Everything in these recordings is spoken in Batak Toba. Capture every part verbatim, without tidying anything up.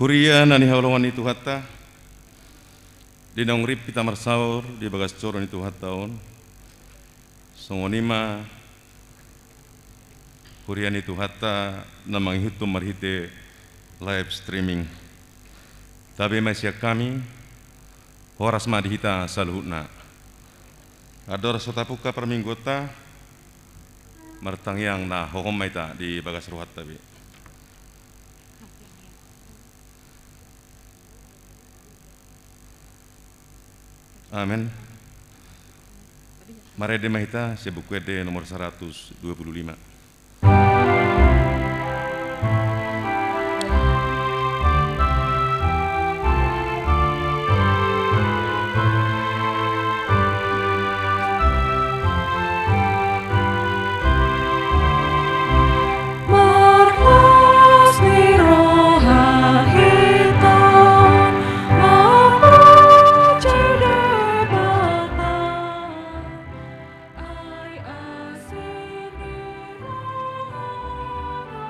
Huria na hinaholongan ni Tuhanta, di naung rap hita marsaor di bagas joro ni Tuhanta on, songon i ma huria ni Tuhanta na mangihuthon marhite live streaming. Tabe ma sian hami, horas ma di hita saluhutna. Andorang so tapungka parmingguonta, martangiang na hohom ma hita di bagas rohanta be. Amen. Marende ma hita sian Buku Ende nomor saratus dua puluh lima. Marlas ni roha hita, mambaca Debata. Ai asi ni roha nai,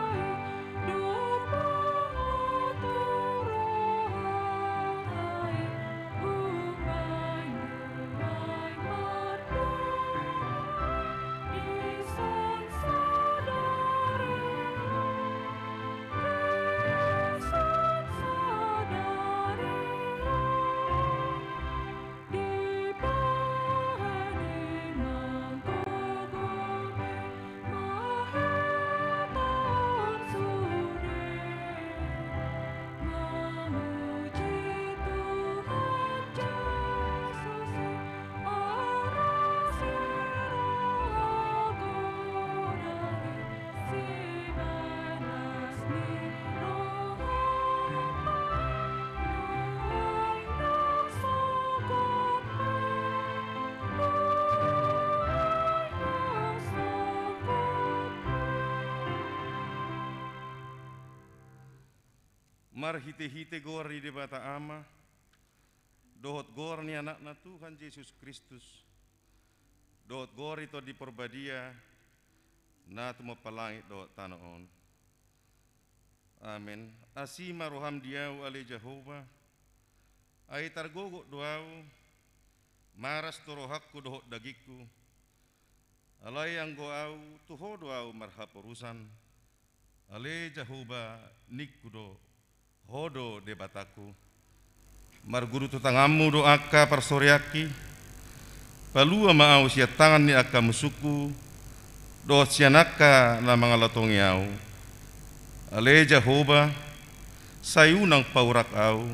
dohot pangatur roha nai, umai nuaeng mandok di son sadari on, di son sadari on. Dibahen i manggogo be marhitehite sude, mamuji Tuhan Jesus i, arasi roha godang i. Marhitehite goar ni Debata Ama, dohot goar ni Anakna Tuhan Jesus Kristus, dohot goar ni Tondi Parbadia, na tumompa langit dohot tano on. Amen. Asi ma roham di ahu, ale Jahowa, ai targogot do ahu, maras do rohangku dohot dagingku, alai anggo ahu, tu Ho do ahu marhaporusan, ale Jahowa, ningku do, Ho do Debatangku. Marguru tu tanganmu do angka parsoreanki, palua ma ahu sian tangan ni angka musungku, dohot sian angka na mangalatongi ahu. Ale Jahowa, sai unang paurak ahu,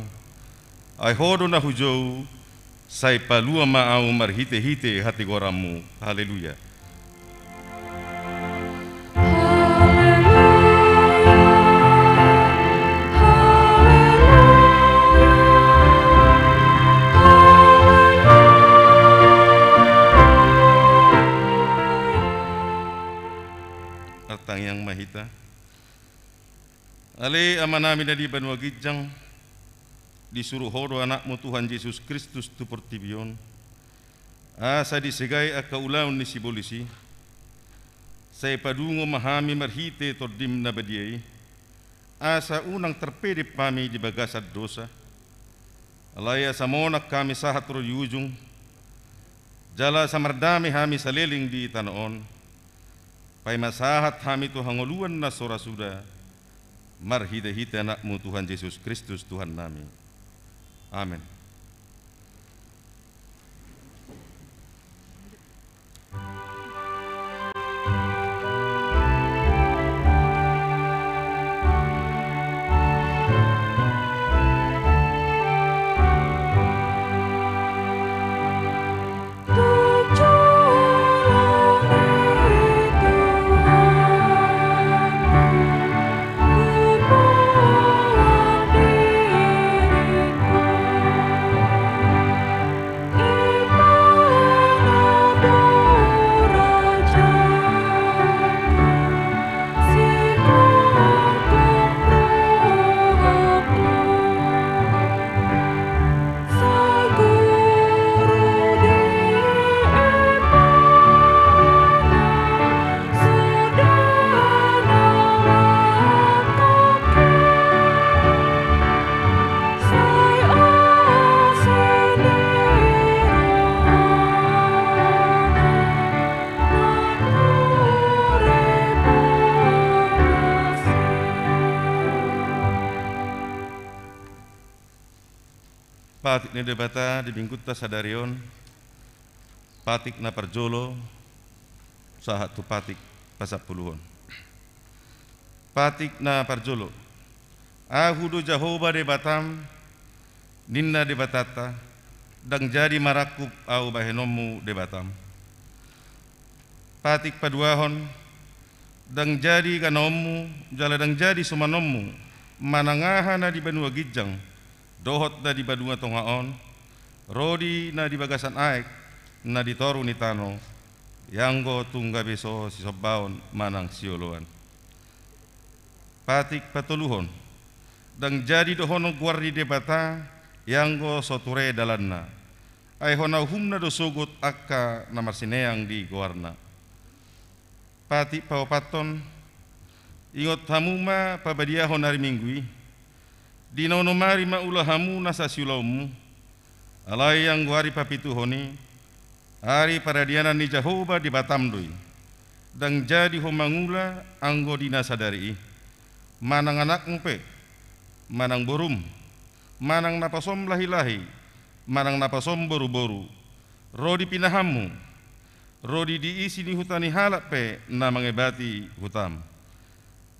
ai Ho do na hujou, sai palua ma ahu marhitehite hatigoranmu. Haleluya. Martangiang ma hita. Ale Amanami na di banua ginjang, disuru Ho do Anakmu Tuhan Jesus Kristus tu portibi on, asa disegai angka ulaon ni sibolis i, sai padungo ma hami marhite Tondim na badia i, asa unang tarpedep hami di bagasan dosa, alai asa monang hami sahat ro di ujung, jala asa mardame hami saleleng di tano on, paima sahat hami tu hangoluan na so ra suda, marhitehite Anakmu Tuhan Jesus Kristus Tuhannami. Amen. Patik ni Debata di minggunta sadari on, patik na parjolo sahat tu patik pasampuluhon. Patik na parjolo. Ahu do Jahowa Debatam, ninna Debatanta, ndang jadi marangkup ahu bahenonmu Debatam. Patik paduahon. Ndang jadi ganaonmu jala ndang jadi sumanonmu manang aha na di banua ginjang dohot na di banua tonga on, ro di na di bagasan aek na di toru ni tano, ianggo tung gabe so sisombaon manang sioloan. Patik patoluhon. Ndang jadi dohonon goar ni Debata ianggo so ture dalanna, ai hona uhumna do sogot angka na marsineang di goarna. Patik paopathon. Ingot hamu ma pabadiahon ari Minggu i. Di na onom ari ma ula hamu nasa siulaonmu. Alai anggo ari papituhon i, ari paradianan ni Jahowa Debatam do i. Ndang jadi ho mangula anggo di na sadari i, manang anakmu pe, manang borum, manang naposom lahilahi, manang naposom boruboru, ro di pinahanmu, ro di diisi ni huta ni halak pe na mangebati hutam.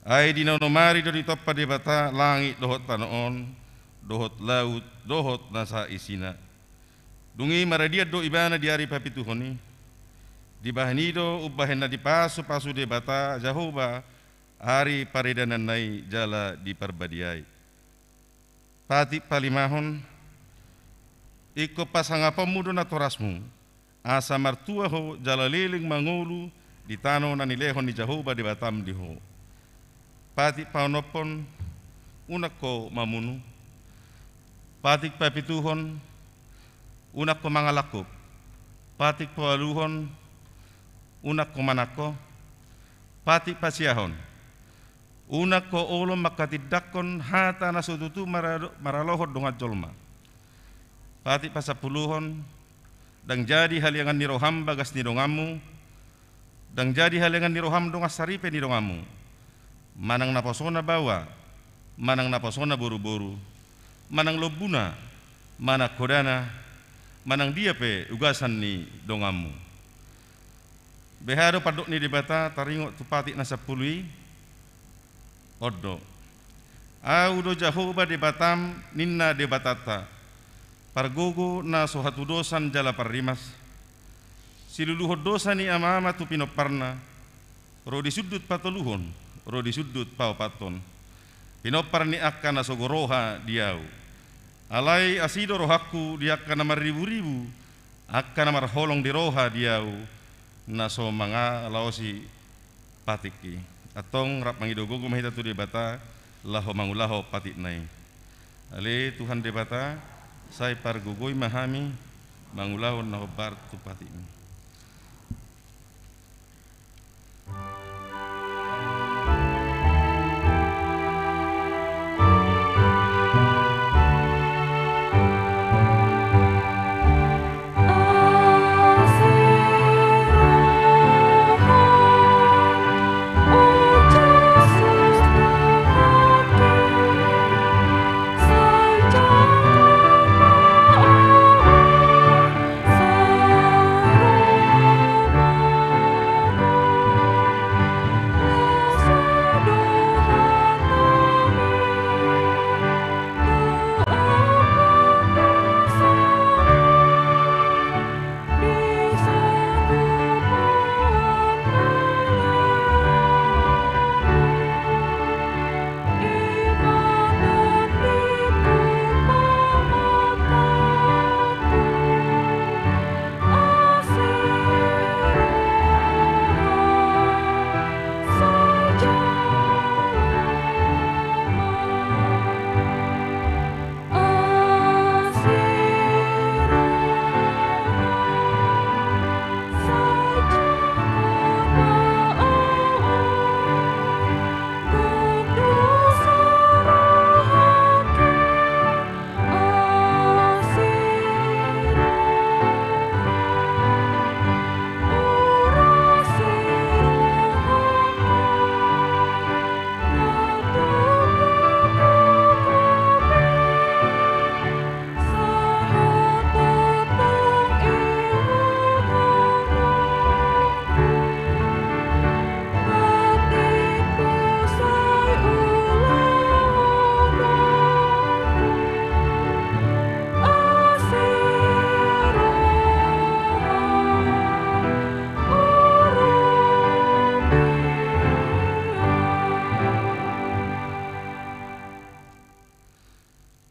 Ai di na onom ari do ditompa Debata langit dohot tano on, dohot laut, dohot nasa isina. Dung i maradian do ibana di ari papituhon i. Dibahen i do umbahen na dipasupasu Debata Jahowa ari paradiananna i jala diparbadiai. Patik palimahon. Ingkon pasangaponmu do natorasmu, asa martua ho jala leleng mangolu di tano na nilehon ni Jahowa Debatam di ho. Patik paonomhon. Unang ho mamunu. Patik papituhon. Unang ho mangalangkup. Patik paualuhon. Unang ho manangko. Patik pasiahon. Unang ho olo manghatindanghon hata na so tutu mara-, maralohon dongan jolma. Patik pasampuluhon. Ndang jadi haliangan ni roham bagas ni donganmu, ndang jadi haliangan ni roham dongan saripe ni donganmu, manang naposona baoa, manang naposona boruboru, manang lombuna, manang hodana, manang dia pe ugasan ni donganmu. Beha do pandok ni Debata taringot tu patik na sampulu i? On do. Ahu do Jahowa Debatam, ninna Debatanta, pargogo na so hatudosan jala parrimas, siluluhon dosa ni amaama tu pinomparna, ro di sundut patoluhon, ro di sundut paopathon, pinompar ni angka na sogo roha di ahu. Alai asi do rohangku di angka na marriburibu, angka na marholong di roha di ahu, na so mangalaosi patik i. Antong rap mangido gogo ma hita tu Debata laho mangulahon patikna i. Ale Tuhan Debata, sai pargogoi ma hami mangulahon na hombar tu patikmi.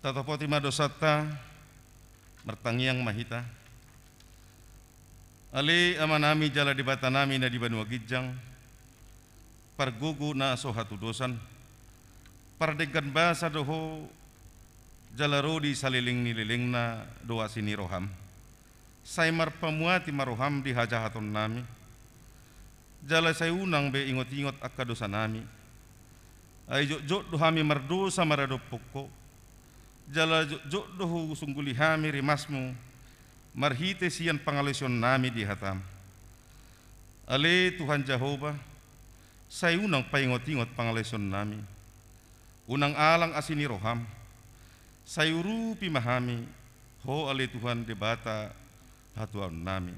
Tatopoti ma dosanta, martangiang ma hita. Ale Amanami jala Debatanami na di banua ginjang, pargogo na so hatudosan, pardenggan basa do Ho, jala ro di saleleng ni lelengna do asi ni roham. Sai marpamuati ma roham di hajahatonnami, jala sai unang be ingot-ingot angka dosanami. Ai jotjot do hami mardosa maradophon Ho, jala jotjot do husungguli hami rimasmu marhite sian pangalaosionnami di hatam. Ale Tuhan Jahowa, sai unang paingot-ingot pangalaosionnami. Unang alang asi ni roham. Sai urupi ma hami, Ho ale Tuhan Debata hatuaonnami.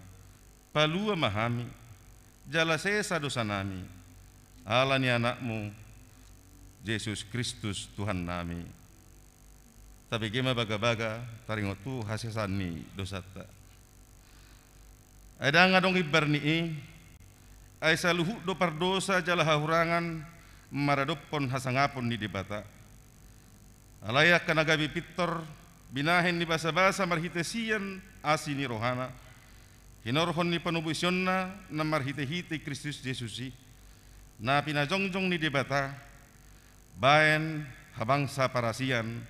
Palua ma hami, jala sesa dosanami, ala ni Anakmu, Jesus Kristus Tuhannami. Tabege ma bagabaga, taringot tu hasesaan ni dosanta. Ai ndang adong imbar ni i, ai saluhut do pardosa jala hahurangan maradophon hasangapon ni Debata. Alai angka na gabe pintor, binahen ni basabasa marhite sian asi ni rohana, hinorhon ni panobosionna na marhite-hite Kristus Jesus i, na pinajongjong ni Debata, baen habangsa parasian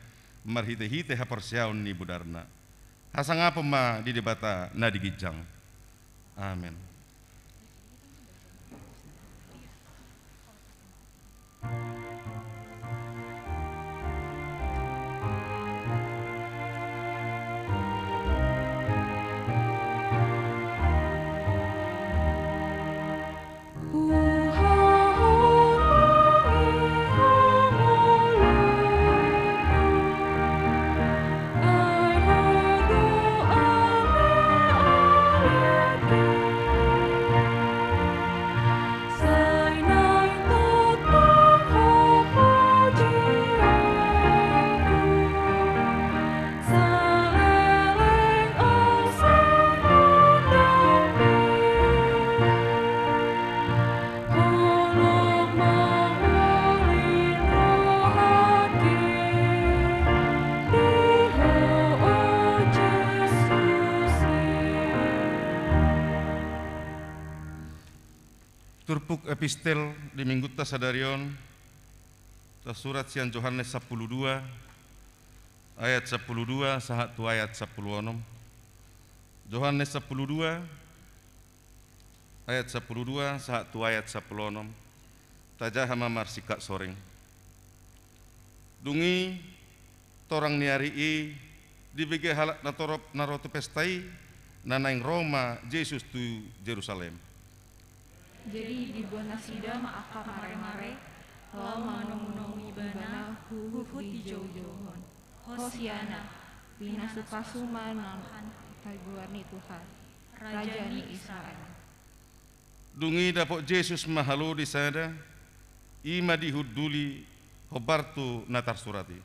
marhite-hite haporseaon ni bodarna. Hasangapon ma di Debata na di ginjang. Amen. Turpuk epistel di minggunta sadari on, tarsurat sian Johannes sampulu dua, ayat sampulu dua sahat tu ayat sampulu onom. Johannes sampulu dua, ayat sampulu dua sahat tu ayat sampulu onom. Tajaha ma marsingkat soreng. Dung i, torang ni ari i, dibege halak na torop na ro tu pesta i, na naeng ro ma Jesus tu Jerusalem. Jadi dibuat nasida ma angka maremare, laho manomunomu Ibana huhut dijouhon. Hosiana, pinasupasu ma na margoar ni Tuhan, Raja ni Israel. Dung i dapot Jesus ma halode sada, i ma dihunduli hombar tu na tarsurat i.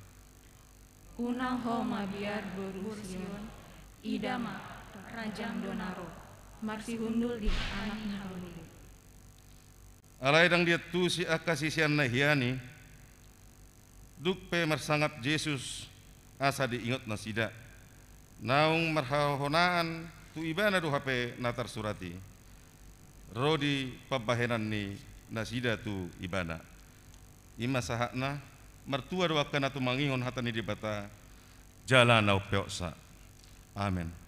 Unang ho mabiar boru Sion, ida ma, rajam do na ro, marsihundul di anak ni halode. Alai ndang diantusi angka siseanna hian i, dung pe marsangap Jesus asa diingot nasida. Naung marhahonaan tu Ibana do hape na tarsurat i. Ro di pambahenan ni nasida tu Ibana. I ma sahatna, martua do angka na tumangihon hata ni Debata, jala na umpeopsa. Amen.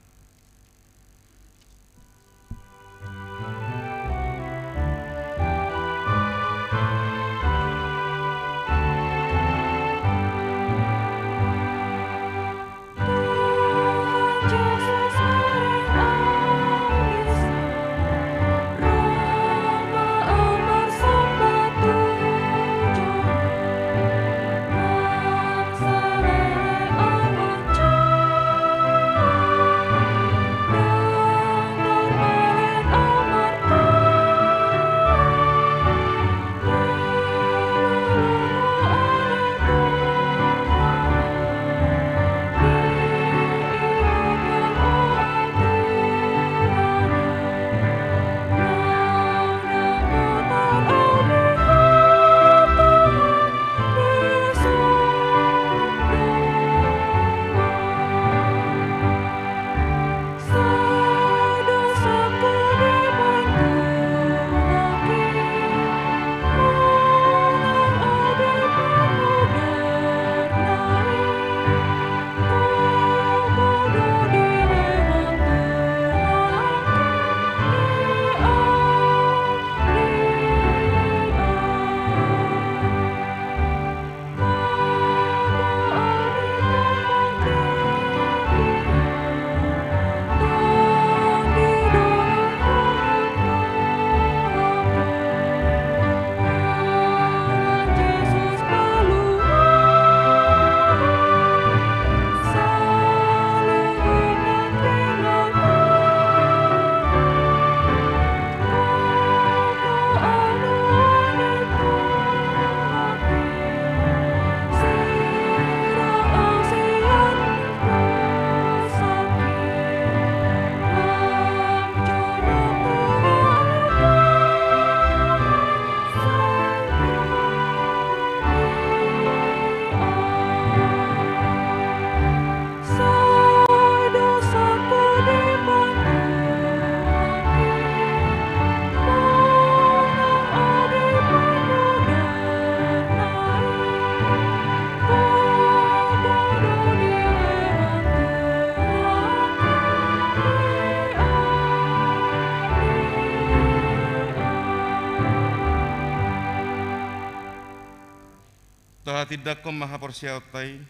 Tahatindangkon ma haporseaonta i,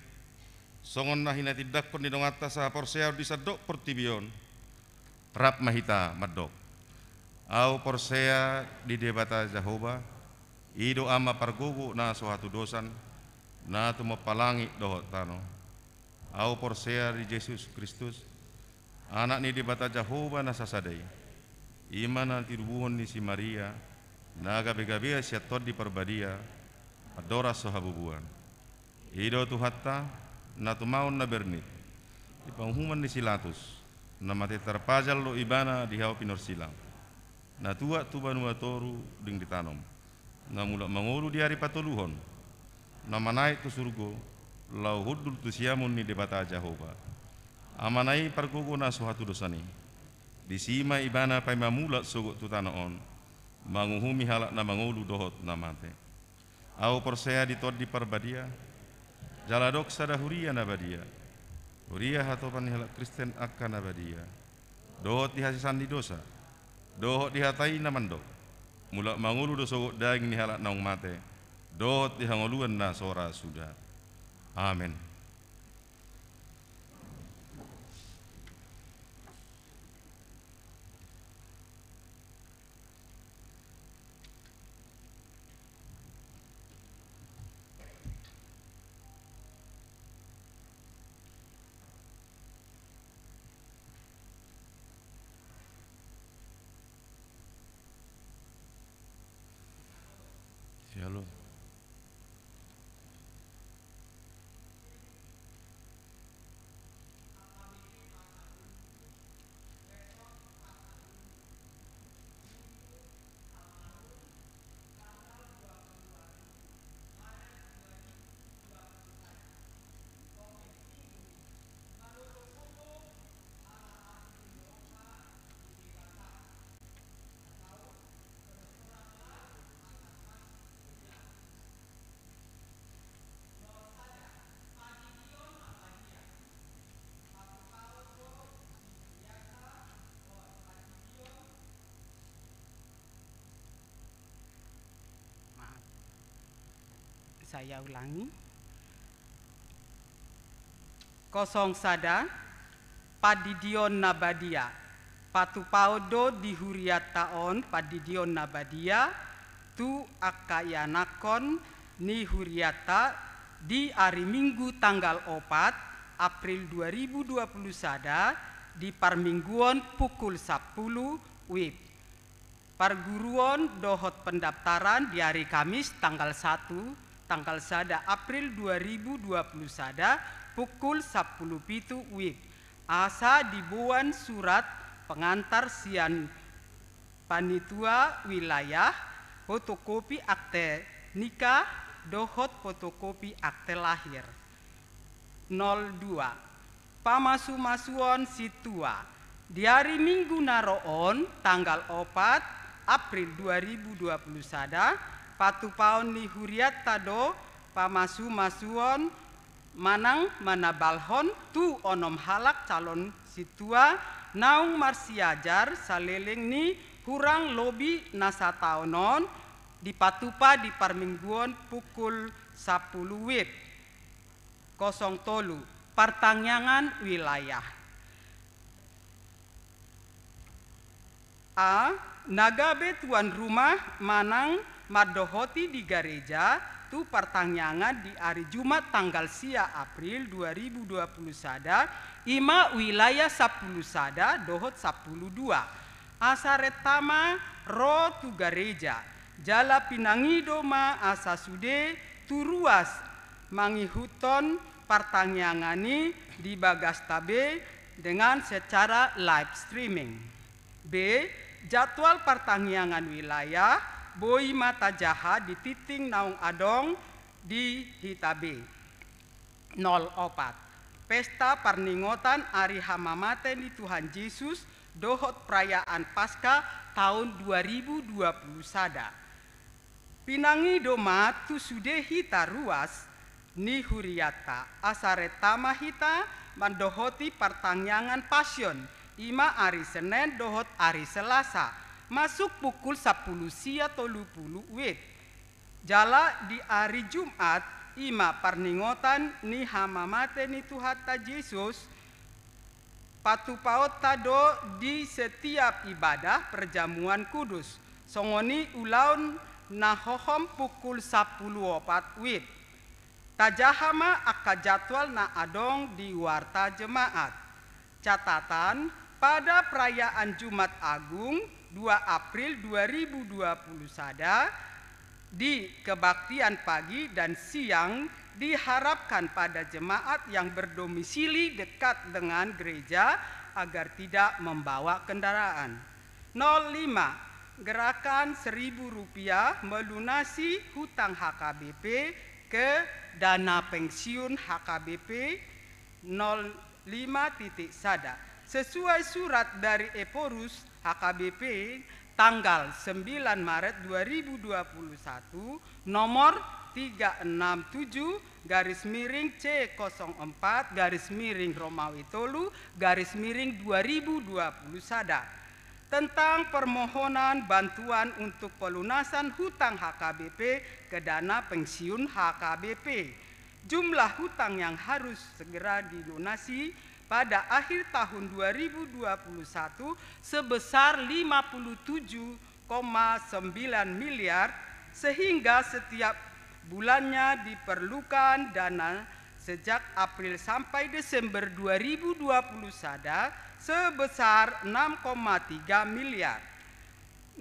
songon na hinatindangkon ni donganta sahaporseaon di sandok portibi on. Rap ma hita mandok. Ahu porsea di Debata Jahowa, i do Ama pargogo na so hatudosan, na tumompa langit dohot tano. Ahu porsea di Jesus Kristus, Anak ni Debata Jahowa na sasada i, i ma na tinubuhon ni si Maria, na gabegabean sian Tondi Parbadia, andorang so habubuhan. I do Tuhanta, na tumaon na bernit, di panguhuman ni si Latus, na mate tarpajal do ibana di hau pinorsilang, na tuat tu banua toru ding ditanom, na mulak mangolu di ari patoluhon, na manaek tu surgo, laho hundul tu siamun ni Debata Jahowa. Amana i pargogo na so hatudosan i. Disi ma ibana paima mulak sogot tu tano on, manguhumi halak na mangolu dohot na mate. Ahu porsea di Tondi Parbadia, jala adong sada huria na badia, huria hatopan ni halak Kristen angka na badia, dohot di hasesaan ni dosa, dohot di hata i na mandok, mulak mangolu do sogot daging ni halak naung mate, dohot di hangoluan na so ra suda. Amen. Shalom. Maaf. Saya ulangi. Kosong sada, pandidion na badia. Patupaon do di hurianta on pandidion na badia tu angka ianakhon ni hurianta di ari Minggu tanggal opat April dua ribu dua puluh sada di parmingguon pukul sampulu wib. Parguruon dohot pendaftaran di ari Kamis tanggal satu, tanggal sada April dua ribu dua puluh sada, pukul sampulu pitu wib. Asa diboan surat pengantar sian panitia wilayah, fotokopi akte nikah, dohot fotokopi akte lahir. Nol dua. Pamasumasuon sintua. Di ari Minggu na ro on, tanggal opat April dua ribu dua puluh sada, patupaon ni hurianta do pamasumasuon manang manabalhon tu onom halak calon sintua naung marsiajar saleleng ni hurang lobi na sataon on, dipatupa di parmingguon pukul sampulu wib. Kosong tolu, partangiangan wilayah. A. Na gabe tuan rumah manang mandohoti di gareja tu partangiangan di ari Jumat tanggal sia April dua ribu dua puluh sada, i ma wilayah sampulu sada dohot sampulu dua. Asa renta ma ro tu gareja, jala pinangido ma asa sude tu ruas mangihuthon partangiangan i di bagasta be dengan secara live streaming. B. Jadwal partangiangan wilayah boi ma tajaha di tingting naung adong di hita be. Nol opat. Pesta parningotan ari hamamate ni Tuhan Jesus dohot perayaan Paskah taon dua ribu dua puluh sada. Pinangido ma tu sude hita ruas ni hurianta, asa renta ma hita mandohoti partangiangan Pasion, i ma ari Senen dohot ari Selasa, masuk pukul sampulu sia tolu pulu wib. Jala di ari Jumat, I ma parningotan ni hamamate ni Tuhanta Jesus, patupaonta do di setiap ibadah perjamuan kudus, songon i ulaon na hohom pukul sampulu opat wib. Tajaha ma angka jadwal na adong di warta jemaat. Catatan, pada perayaan Jumat Agung, dua April dua ribu dua puluh sada, di kebaktian pagi dan siang diharapkan pada jemaat yang berdomisili dekat dengan gereja agar tidak membawa kendaraan. Nol lima, gerakan seribu rupiah melunasi hutang H K B P ke dana pensiun H K B P. Nol lima titik sada. Sesuai surat dari Ephorus H K B P tanggal sembilan Maret dua ribu dua puluh satu, nomor tiga enam tujuh garis miring C kosong empat garis miring Romawi tolu garis miring dua ribu dua puluh sada, tentang permohonan bantuan untuk pelunasan hutang H K B P ke dana pensiun H K B P. Jumlah hutang yang harus segera dilunasi pada akhir tahun dua ribu dua puluh satu sebesar lima puluh tujuh koma sembilan miliar, sehingga setiap bulannya diperlukan dana sejak April sampai Desember dua ribu dua puluh sada sebesar enam koma tiga miliar.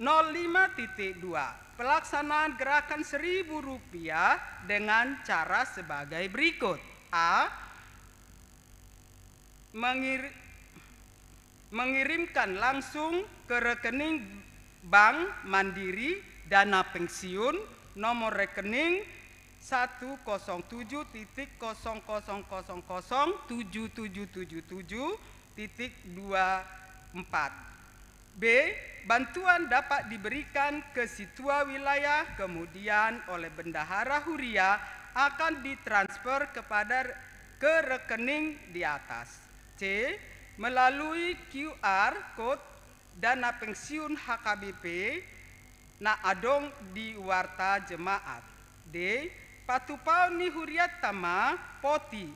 Nol lima titik dua. Pelaksanaan gerakan seribu rupiah dengan cara sebagai berikut. A. Mengir-, mengirimkan langsung ke rekening Bank Mandiri dana pensiun nomor rekening satu kosong tujuh titik kosong kosong kosong kosong tujuh tujuh tujuh tujuh titik dua empat. B. Bantuan dapat diberikan ke situa wilayah, kemudian oleh bendahara huria akan ditransfer kepada, ke rekening di atas. C. Melalui Q R code dana pensiun H K B P na adong di warta jemaat. D. Patupaon ni hurianta ma poti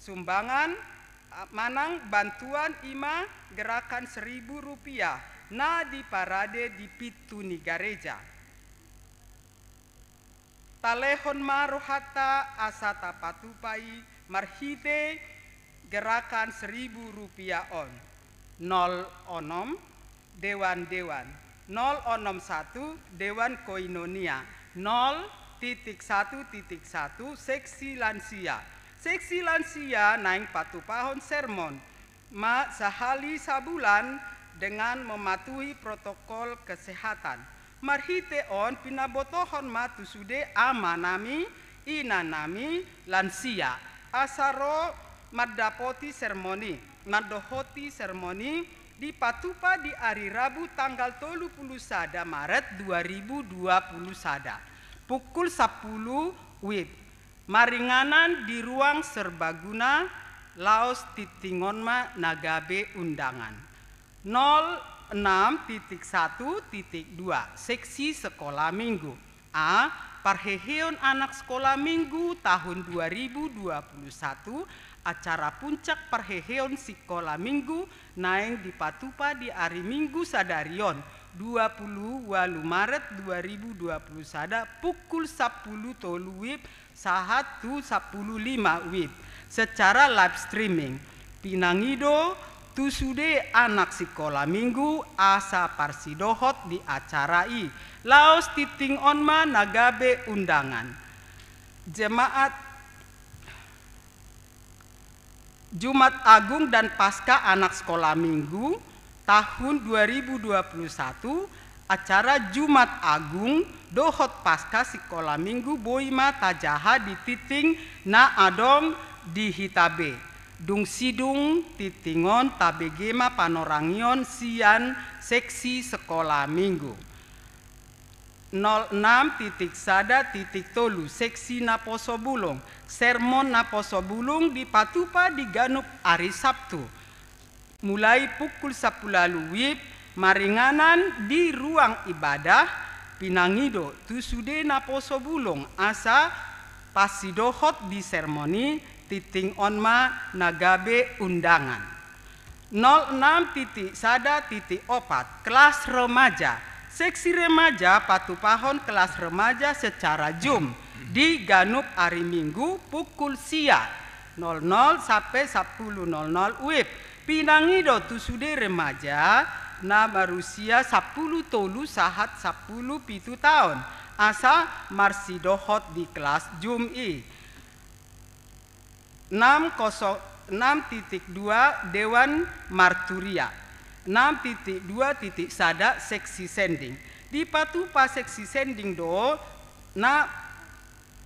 sumbangan, a, manang bantuan, i ma gerakan seribu rupiah na diparade di pintu ni gareja. Talehon ma rohanta asa tapatupa i marhite gerakan seribu rupiah on. Nol onom, dewan-dewan. Nol onom satu, dewan koinonia. Nol titik satu titik satu, seksi lansia. Seksi lansia naeng patupahon sermon ma sahali sabulan dengan mematuhi protokol kesehatan. Marhite on pinabotohon ma tu sude amanami, inanami, lansia, asa ro mandapoti sermon i, mandohoti sermon i, dipatupa di ari Rabu tanggal tolu pulu sada Maret dua ribu dua pulu sada, pukul sampulu wib. Maringanan di ruang serbaguna, laos tingtingon ma na gabe undangan. Nol enam titik satu titik dua, seksi sekolah minggu. A. Parheheon anak sekolah minggu tahun dua ribu dua puluh satu, acara puncak parheheon sikola minggu naeng dipatupa di ari Minggu sadari on, dua pulu ualu Maret dua ribu dua pulu sada, pukul sampulu tolu wib sahat tu sampulu lima wib, secara live streaming. Pinangido tu sude anak sikola minggu asa parsidohot di acara i, laos tingtingon ma na gabe undangan. Jemaat Jumat Agung dan Paskah anak sekolah minggu tahun dua ribu dua puluh satu, acara Jumat Agung dohot Paskah sikola minggu boi ma tajaha di tingting na adong di hita be. Dung sidung tingtingon tabege ma panorangion sian seksi sikola minggu. Nol enam titik sada titik tolu, seksi naposo bulung. Sermon naposo bulung dipatupa di ganup ari Sabtu, mulai pukul sampulu ualu wib, maringanan di ruang ibadah. Pinangido tu sude naposo bulung asa Pasti dohot di sermon i, tingting on ma na gabe undangan. Nol enam titik sada titik opat, kelas remaja. Seksi remaja patupahon kelas remaja secara Zoom di ganup ari Minggu pukul sia nol nol sampe sampulu nol nol wib. Pinangido tu sude remaja na marusia sampulu tolu sahat sampulu pitu taon, asa marsidohot di kelas Zoom i. Enam kosong, enam titik dua Dewan Marturia. Enam titik dua titik sada seksi sending. Dipatupa seksi sending do na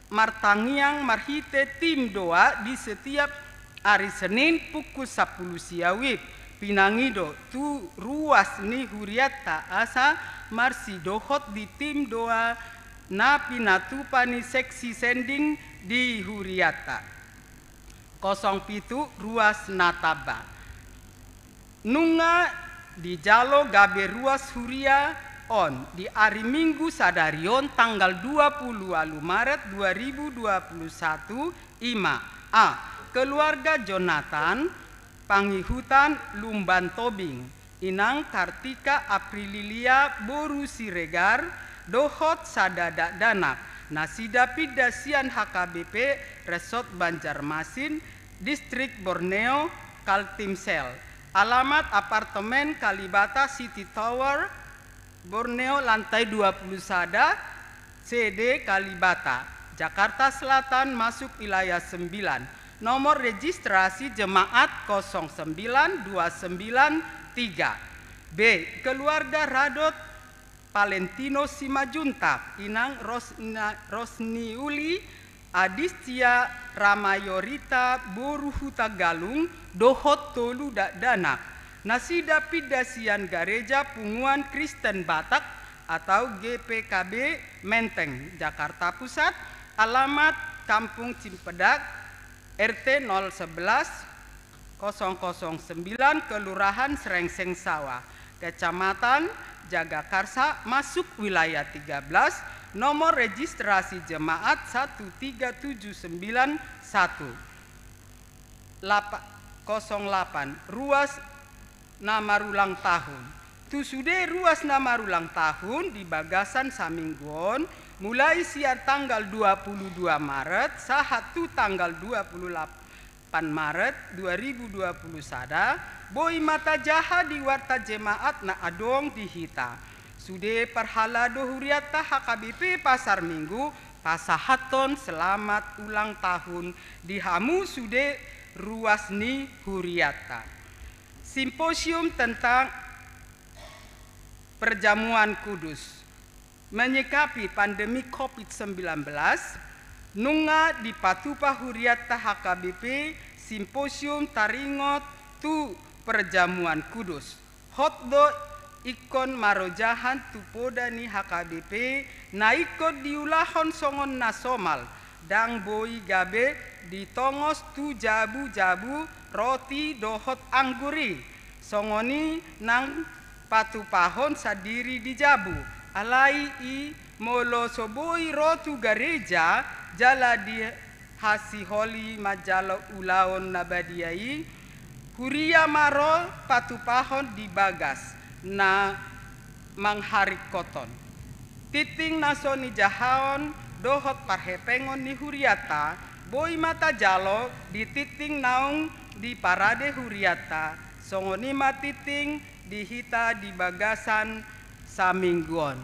martangiang marhite tim doa di setiap ari Senin pukul sampulu sia wib. Pinangido tu ruas ni huriatta asa marsidohot di tim doa na pinatupa ni seksi sending di huriatta. Kosong pitu ruas na tamba. Nunga dijalo gabe ruas huria on di ari Minggu sadari on tanggal dua pulu ualu Maret dua ribu dua pulu satu, i ma: A. Keluarga Jonathan, Pangihutan Lumban Tobing, inang Kartika Aprililia boru Siregar, dohot sada dakdanak, nasida pinda sian H K B P Resort Banjarmasin, Distrik Borneo, Kaltimsel. Alamat apartemen Kalibata City Tower, Borneo, lantai dua puluh sada, C D Kalibata, Jakarta Selatan, masuk wilayah sembilan. Nomor registrasi jemaat kosong sembilan dua sembilan tiga. B. Keluarga Radot Valentino Simanjuntak, inang Rosna-, Rosniuli Adistia Ramayorita boru Hutagalung, dohot tolu dakdanak, nasida pinda sian Gareja Punguan Kristen Batak atau G P K B Menteng, Jakarta Pusat, alamat Kampung Cimpedak, R T nol sebelas, kosong kosong sembilan, Kelurahan Srengseng Sawah, Kecamatan Jagakarsa, masuk wilayah tiga belas, nomor registrasi jemaat satu tiga tujuh sembilan satu. Lapa-, kosong delapan, ruas na marulang tahun. Tu sude ruas na marulang tahun di bagasan saminggu on, mulai sian tanggal dua puluh dua Maret sahat tu tanggal dua puluh delapan Maret dua ribu dua puluh sada, boi ma tajaha di warta jemaat na adong di hita. Sude parhalado huriatta H K B P Pasar Minggu pasahathon selamat ulang tahun di hamu sude ruas ni huriatta. Simposium tentang Perjamuan Kudus. Menyikapi pandemi covid sembilan belas, nunga dipatupa huriatta H K B P simposium taringot tu Perjamuan Kudus. Hot do ingkon marojahan tu poda ni H K B P na ingkon diulahon songon na somal, ndang boi gabe ditongos tu jabu-jabu roti dohot anggur i, songon i nang patupahon sandiri di jabu. Alai i, molo so boi ro tu gareja jala dihasiholi manjalo ulaon na badia i, huria ma ro patupahon di bagas na mangharingkothon. Tingting na so nijahaon dohot parhepengon ni huriatta boi ma tajalo di tingting naung diparade huriatta, songon i ma tingting di hita di bagasan saminggu on.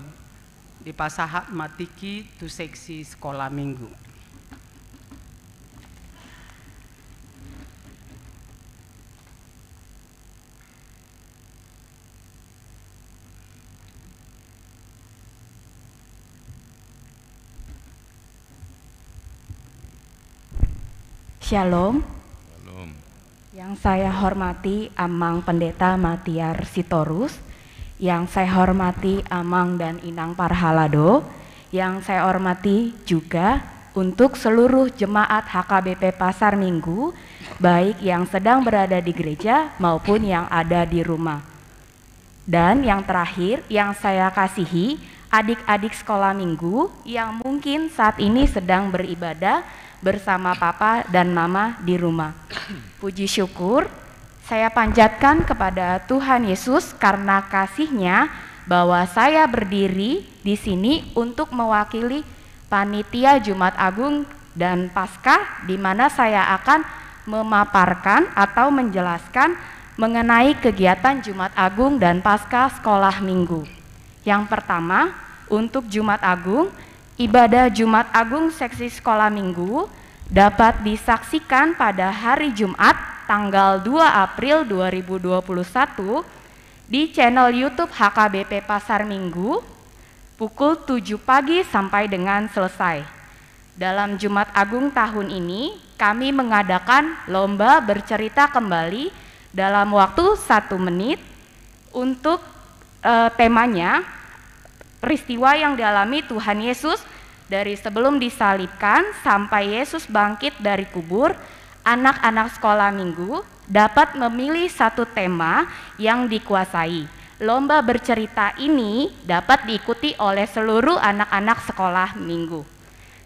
Dipasahat ma tingki tu seksi sekolah minggu. Shalom. Shalom. Yang saya hormati Amang Pendeta Matiar Sitorus, yang saya hormati Amang dan Inang Parhalado, yang saya hormati juga untuk seluruh jemaat H K B P Pasar Minggu, baik yang sedang berada di gereja maupun yang ada di rumah. Dan yang terakhir, yang saya kasihi, adik-adik sekolah minggu yang mungkin saat ini sedang beribadah bersama papa dan mama di rumah. Puji syukur saya panjatkan kepada Tuhan Yesus karena kasih-Nya bahwa saya berdiri di sini untuk mewakili panitia Jumat Agung dan Paskah, di mana saya akan memaparkan atau menjelaskan mengenai kegiatan Jumat Agung dan Paskah Sekolah Minggu. Yang pertama, untuk Jumat Agung, ibadah Jumat Agung seksi Sekolah Minggu dapat disaksikan pada hari Jumat, tanggal dua April dua ribu dua puluh satu, di channel YouTube H K B P Pasar Minggu, pukul tujuh pagi sampai dengan selesai. Dalam Jumat Agung tahun ini, kami mengadakan lomba bercerita kembali dalam waktu satu menit untuk, eh, temanya, peristiwa yang dialami Tuhan Yesus dari sebelum disalibkan sampai Yesus bangkit dari kubur. Anak-anak sekolah minggu dapat memilih satu tema yang dikuasai. Lomba bercerita ini dapat diikuti oleh seluruh anak-anak sekolah minggu.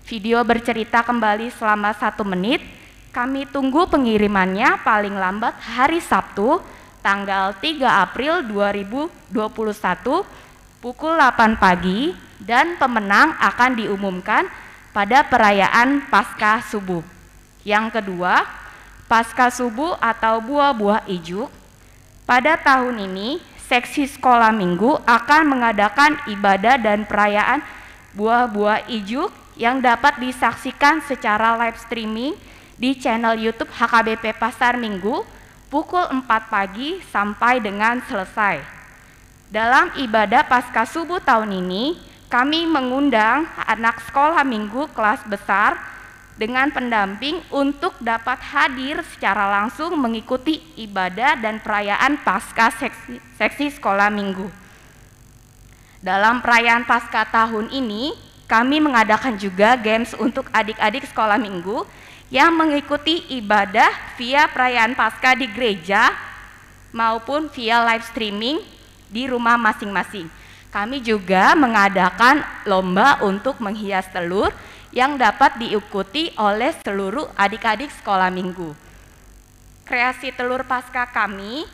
Video bercerita kembali selama satu menit. Kami tunggu pengirimannya paling lambat hari Sabtu, tanggal tiga April dua ribu dua puluh satu, pukul delapan pagi, dan pemenang akan diumumkan pada perayaan Paskah Subuh. Yang kedua, Paskah Subuh atau buah-buah ijuk. Pada tahun ini, seksi sekolah minggu akan mengadakan ibadah dan perayaan buah-buah ijuk yang dapat disaksikan secara live streaming di channel YouTube H K B P Pasar Minggu pukul empat pagi sampai dengan selesai. Dalam ibadah Paskah Subuh tahun ini, kami mengundang anak sekolah minggu kelas besar dengan pendamping untuk dapat hadir secara langsung mengikuti ibadah dan perayaan Paskah seksi, seksi sekolah minggu. Dalam perayaan Paskah tahun ini, kami mengadakan juga games untuk adik-adik sekolah minggu yang mengikuti ibadah via perayaan Paskah di gereja maupun via live streaming di rumah masing-masing. Kami juga mengadakan lomba untuk menghias telur yang dapat diikuti oleh seluruh adik-adik sekolah minggu. Kreasi telur Paskah kami,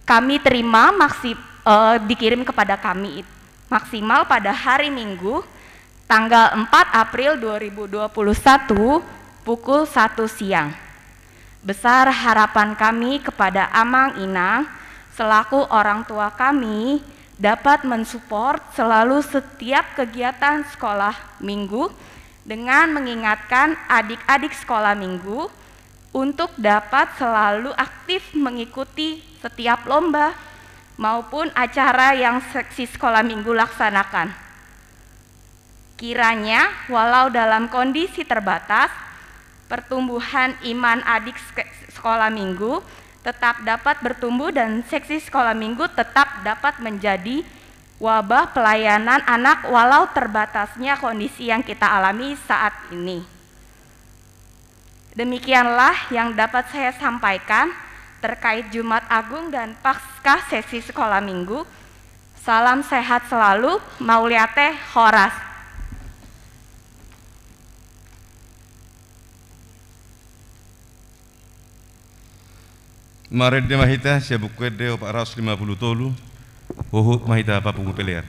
kami terima maksi-, eh, dikirim kepada kami maksimal pada hari Minggu, tanggal empat April dua ribu dua puluh satu, pukul satu siang. Besar harapan kami kepada Amang Inang selaku orang tua kami dapat mensupport selalu setiap kegiatan sekolah minggu dengan mengingatkan adik-adik sekolah minggu untuk dapat selalu aktif mengikuti setiap lomba maupun acara yang seksi sekolah minggu laksanakan. Kiranya, walau dalam kondisi terbatas, pertumbuhan iman adik sek-, sekolah minggu tetap dapat bertumbuh dan seksi sekolah minggu tetap dapat menjadi wabah pelayanan anak walau terbatasnya kondisi yang kita alami saat ini. Demikianlah yang dapat saya sampaikan terkait Jumat Agung dan Paskah seksi sekolah minggu. Salam sehat selalu, mauliate, horas. Marende ma hita sian Buku Ende opat ratus lima puluh tolu, huhut ma hita papungu pelean.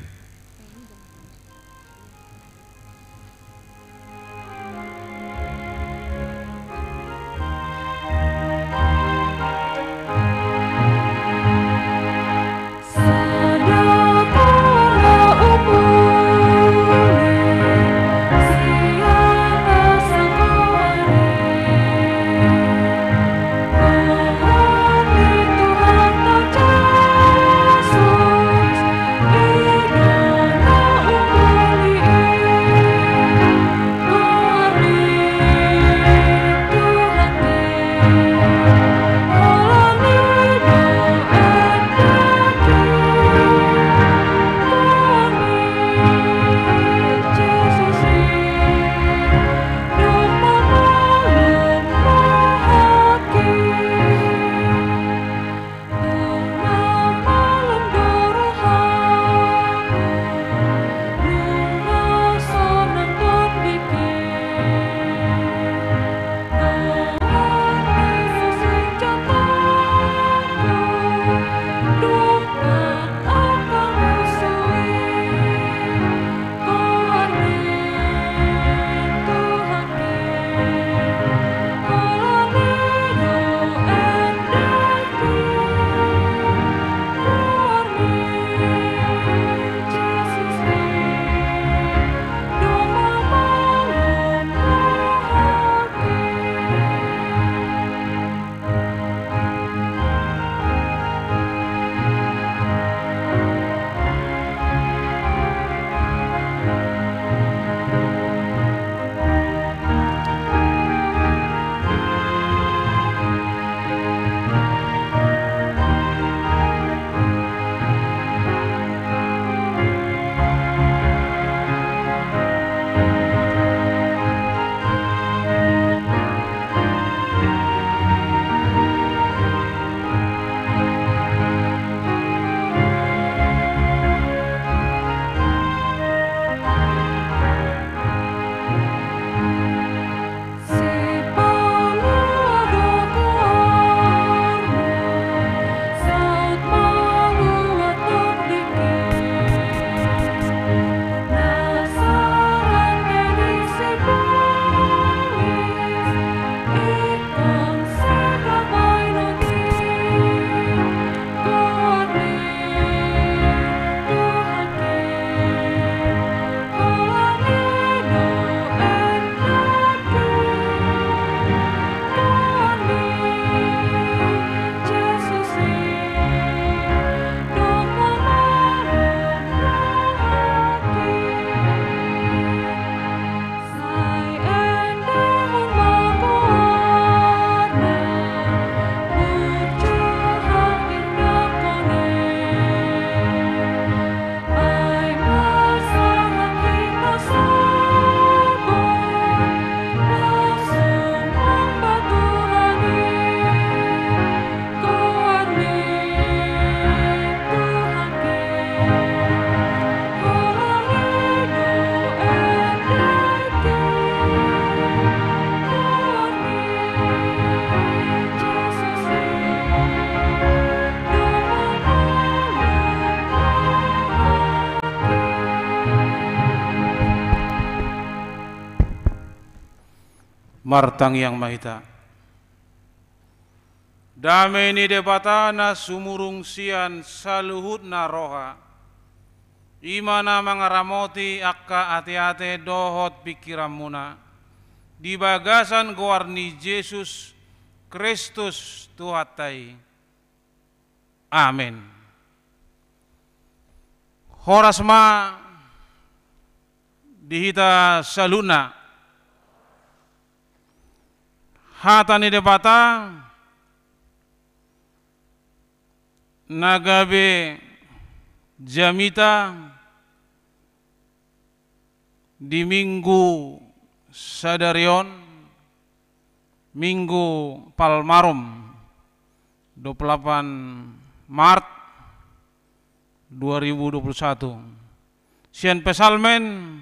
Martangiang ma hita. Dame ni Debata na sumurung sian saluhutna roha, i ma na mangaramoti angka ateate dohot pingkiranmuna, di bagasan goar ni Jesus Kristus Tuhanta i. Amen. Horas ma di hita saluhutna. Hata ni Debata na gabe jamita di Minggu sadari on, Minggu Palmarum, dua puluh delapan Maret dua ribu dua puluh satu. Sian Psalmen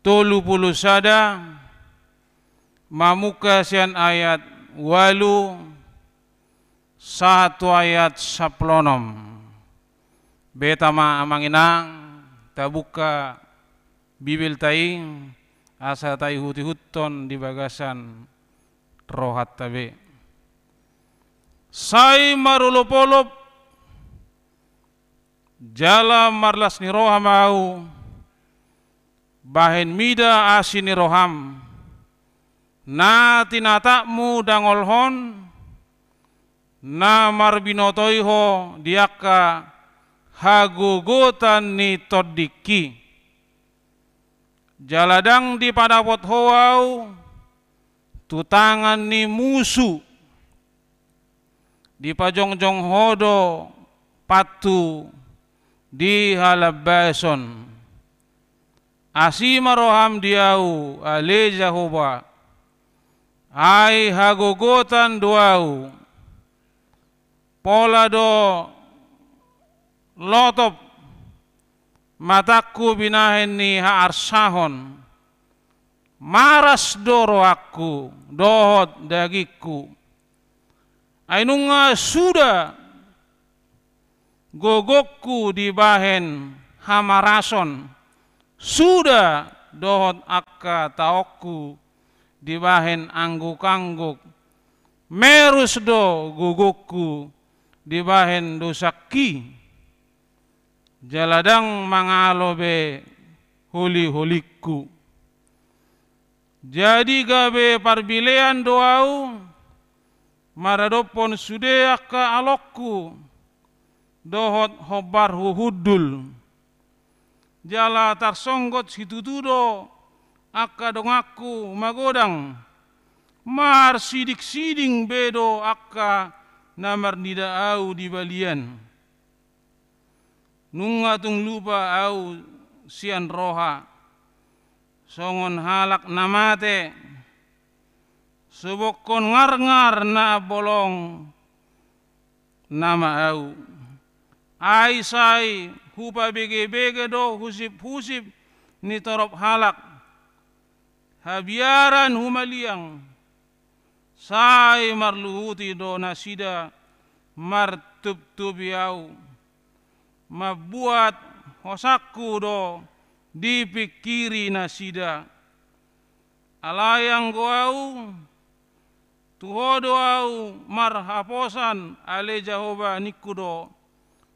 tolu pulu sada, mamungka sian ayat ualu sahat tu ayat sampulu onom. Beta ma, amang inang, tabungka Bibelta i, asa taihuthon di bagasan rohanta be. Sai marolopolop jala marlas ni roha ma ahu, bahen mida asi ni roham, na tinatapmu dangolhon, na marbinoto i ho di angka hagogotan ni tondingki. Jala ndang dipadapot ho ahu tu tangan ni musu, dipajongjong ho do pantu di halambason. Asi ma roham di ahu, ale Jahowa, ai hagogotan do ahu. Pola do lotop matangku binahen ni haarsahon, maras do rohangku dohot dagingku. Ai nunga suda gogongku dibahen hamarason, suda dohot angka taonku dibahen angguk-angguk, merus do gogongku dibahen dosangki, jala ndang mangalo be holi-holingku. Jadi gabe parbilean do ahu maradophon sude angka alongku dohot hombarhu hundul. Jala tarsonggot situtu do angka donganku magodang, marsiding-siding be do angka na marnida ahu di balian. Nunga tung lupa ahu sian roha, songon halak na mate, sobokhon ngarngar na bolong nama ahu. Ai sai hupabege-bege do husip-husip ni torop halak, habiaran humaliang, sai marluhuti do nasida martuptupi ahu. Mambuat hosangku do dipingkiri nasida. Alai anggo ahu, tu ho do ahu marhaposan, ale Jahowa, ningku do,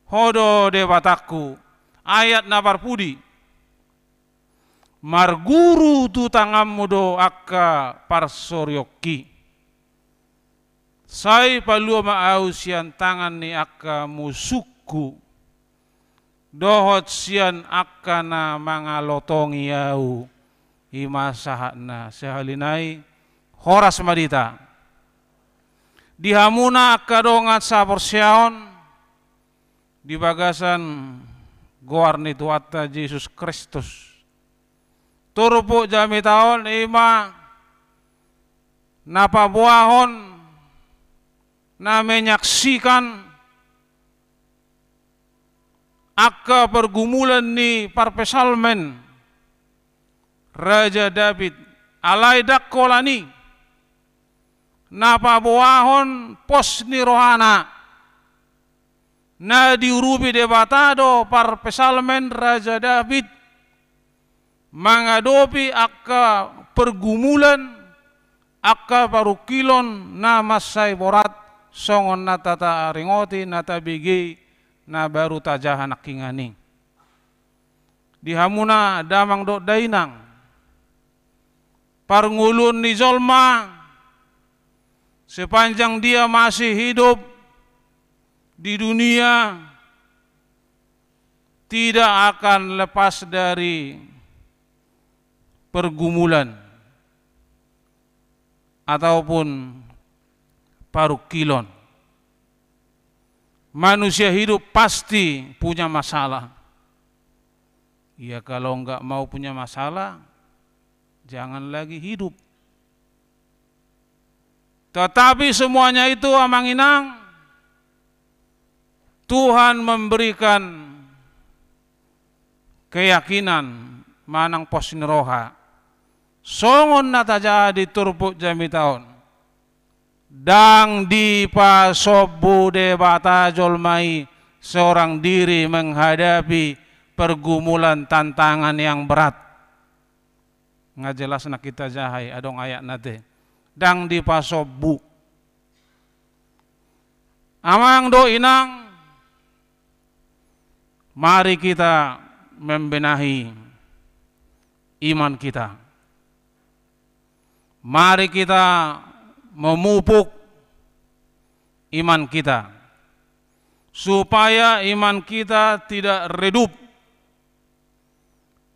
ho do Debatangku. Ayat na parpudi. Marguru tu tanganmu do angka parsorionki. Sai palua ma ahu sian tangan ni angka musungku, dohot sian angka na mangalotongi ahu. I ma sahatna. Sahali nai, horas ma di hita. Di hamuna angka dongan saporseaon, di bagasan goar ni Tuhanta Jesus Kristus. Turpuk jamita on i ma na paboahon, na menyaksikan angka pergumulan ni parpsalmen Raja Daud, alai ndang holan i, na paboahon pos ni rohana, na diurupi Debata do parpsalmen Raja Daud mangadopi angka pergumulan angka parungkilon na mansai borat, songon na tataringoti, na tabege, na baru tajaha nangkiningan i. Di hamuna damang dohot dainang, parngoluon ni jolma, sepanjang dia masih hidup di dunia, tidak akan lepas dari pergumulan ataupun parungkilon. Manusia hidup pasti punya masalah. Ya, kalau nggak mau punya masalah, jangan lagi hidup. Tetapi semuanya itu, Amang Inang, Tuhan memberikan keyakinan manang pos ni roha. Songon na tajaha di turpuk jamita on. Ndang dipasombu Debata jolma i seorang diri menghadapi pergumulan tantangan yang berat. Nga jelas na hita jaha i, adong ayatna te. Ndang dipasombu. Amang dohot inang, mari kita membenahi iman kita. Mari kita memupuk iman kita, supaya iman kita tidak redup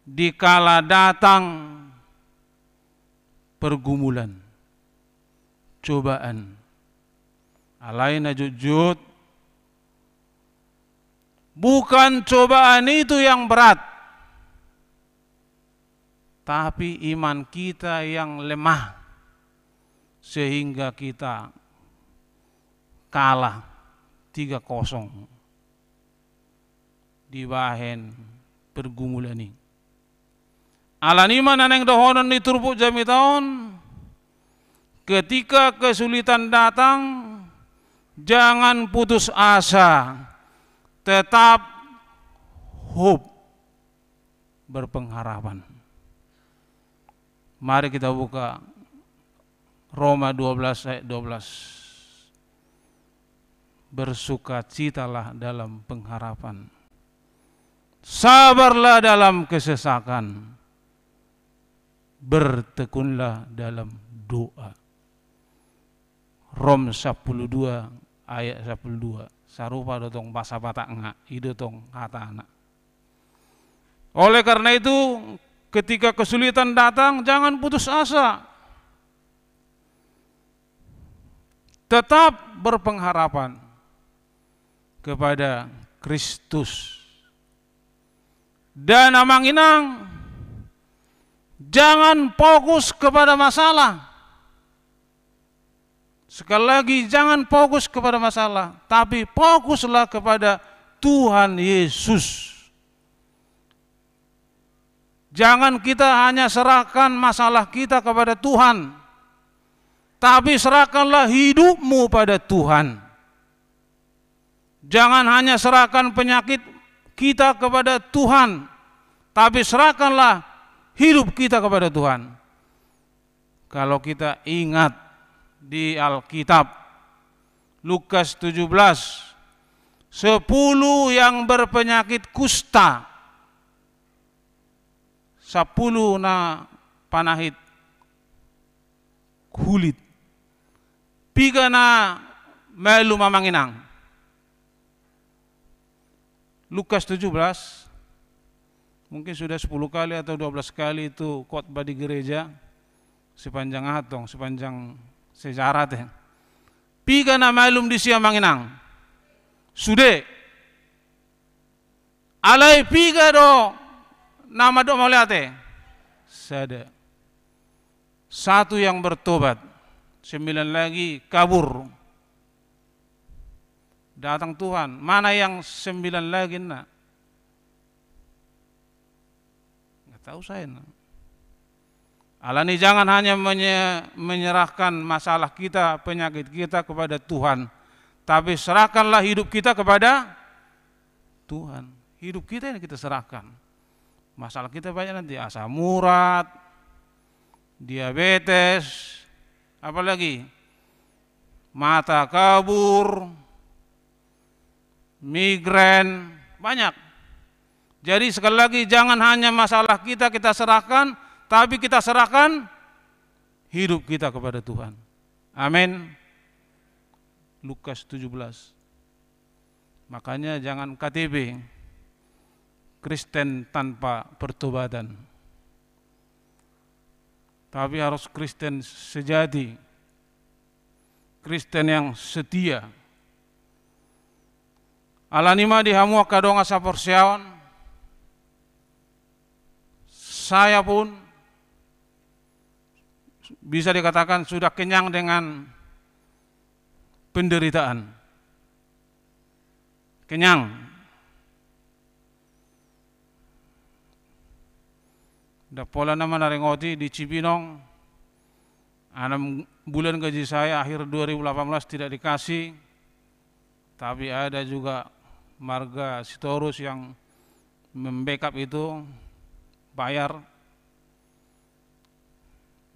dikala datang pergumulan, cobaan. Alai na jotjot, bukan cobaan itu yang berat, tapi iman kita yang lemah, sehingga kita kalah tiga kosong dibahen pergumulan i. Alani i ma na naeng dohonon ni turpuk jamita on, ketika kesulitan datang, jangan putus asa, tetap hope, berpengharapan. Mari kita buka Roma dua belas ayat dua belas. Bersukacitalah dalam pengharapan. Sabarlah dalam kesesakan. Bertekunlah dalam doa. Rom sampulu dua ayat sampulu dua. Sarupa do tong bahasa Batakna, i do tong hatana. Oleh karena itu, ketika kesulitan datang, jangan putus asa. Tetap berpengharapan kepada Kristus. Dan Amang Inang, jangan fokus kepada masalah. Sekali lagi, jangan fokus kepada masalah, tapi fokuslah kepada Tuhan Yesus. Jangan kita hanya serahkan masalah kita kepada Tuhan, tapi serahkanlah hidupmu pada Tuhan. Jangan hanya serahkan penyakit kita kepada Tuhan, tapi serahkanlah hidup kita kepada Tuhan. Kalau kita ingat di Alkitab, Lukas tujuh belas, sepuluh yang berpenyakit kusta, sampulu na panahit kulit. Piga na malum, Amang Inang? Lukas tujuh belas, mungkin sudah sepuluh kali atau dua belas kali itu khotbah di gereja, sepanjang aha tong, sepanjang sejarah te. Piga na malum disi, Amang Inang? Sude. Alai piga do na mandok mauliate? Sada. Satu yang bertobat, sembilan lagi kabur. Datang Tuhan, mana yang sembilan lagi na? Nggak tahu saya, na. Alani, jangan hanya menye-, menyerahkan masalah kita, penyakit kita kepada Tuhan, tapi serahkanlah hidup kita kepada Tuhan. Hidup kita yang kita serahkan. Masalah kita banyak nanti, asam urat, diabetes, Apalagi mata kabur, migrain, banyak. Jadi, sekali lagi, jangan hanya masalah kita, kita serahkan, tapi kita serahkan hidup kita kepada Tuhan. Amin. Lukas tujuh belas. Makanya jangan K T P, Kristen tanpa pertobatan. Tapi harus Kristen sejati, Kristen yang setia. Alani i ma di hamu angka dongan saporseaon, saya pun bisa dikatakan sudah kenyang dengan penderitaan. Kenyang. Ndang pola nama na ringoti di Cibinong, enam bulan gaji saya akhir dua ribu delapan belas tidak dikasih, tapi ada juga marga Sitorus yang membackup itu, bayar.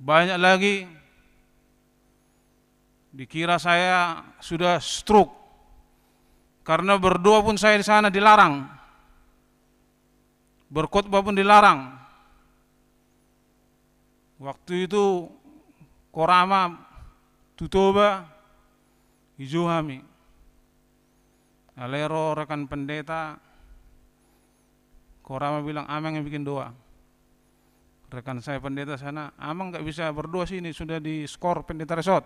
Banyak lagi dikira saya sudah stroke, karena berdoa pun saya di sana dilarang, berkhotbah pun dilarang. Waktu itu Korama tu Toba, dijou hami. Alai ro rekan pendeta, Korama bilang, "Amang yang bikin doa." Rekan saya pendeta sana, "Amang nggak bisa berdoa sini, sudah diskor pendeta resort."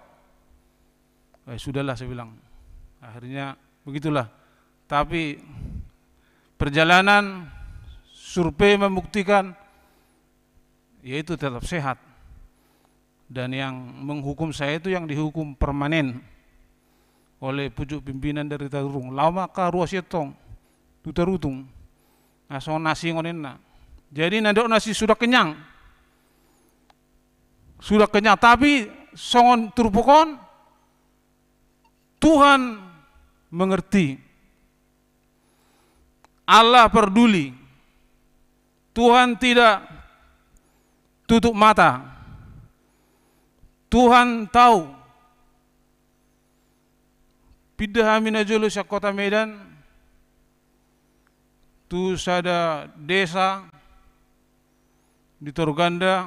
"Eh, sudahlah," saya bilang. Akhirnya begitulah. Tapi perjalanan survei membuktikan, yaitu tetap sehat. Dan yang menghukum saya itu yang dihukum permanen oleh pucuk pimpinan dari Tarutung. Laho ma angka ruas i antong tu Tarutung. Nah, songon na singon inna. Jadi, na dok nasi sudah kenyang. Sudah kenyang, tapi songon turpuk on, Tuhan mengerti. Allah peduli. Tuhan tidak tutup mata. Tuhan tahu. Pindah hami najolo sian kota Medan tu sada desa di Toru Ganda,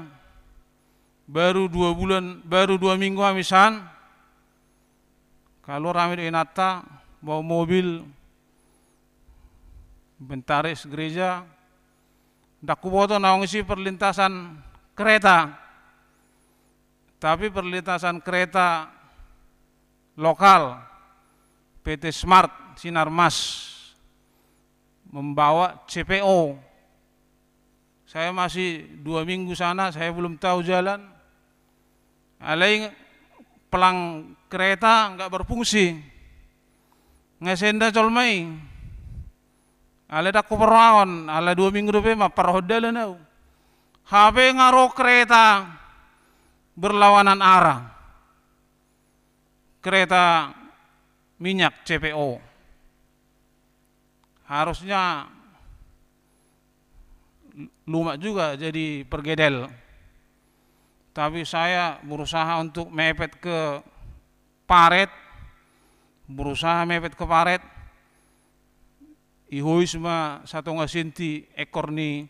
baru dua bulan, baru dua minggu hami san. Kaluar hami dohot inanta, bawa mobil, inventaris gereja. Ndang huboto naung isi perlintasan kereta, tapi perlintasan kereta lokal, P T Smart Sinarmas, membawa C P O. Saya masih dua minggu sana, saya belum tahu jalan. Alai pelang kereta nggak berfungsi. Nggak senda colmai. Alai ndang huparrohahon, ala dua minggu dope ma parrohahon dalan au. Hape nga ro kereta berlawanan arah. Kereta minyak C P O. Harusnya lumak juga jadi pergedel. Tapi saya berusaha untuk mepet ke paret, berusaha mepet ke paret, ihois ma satonga senti ekor ni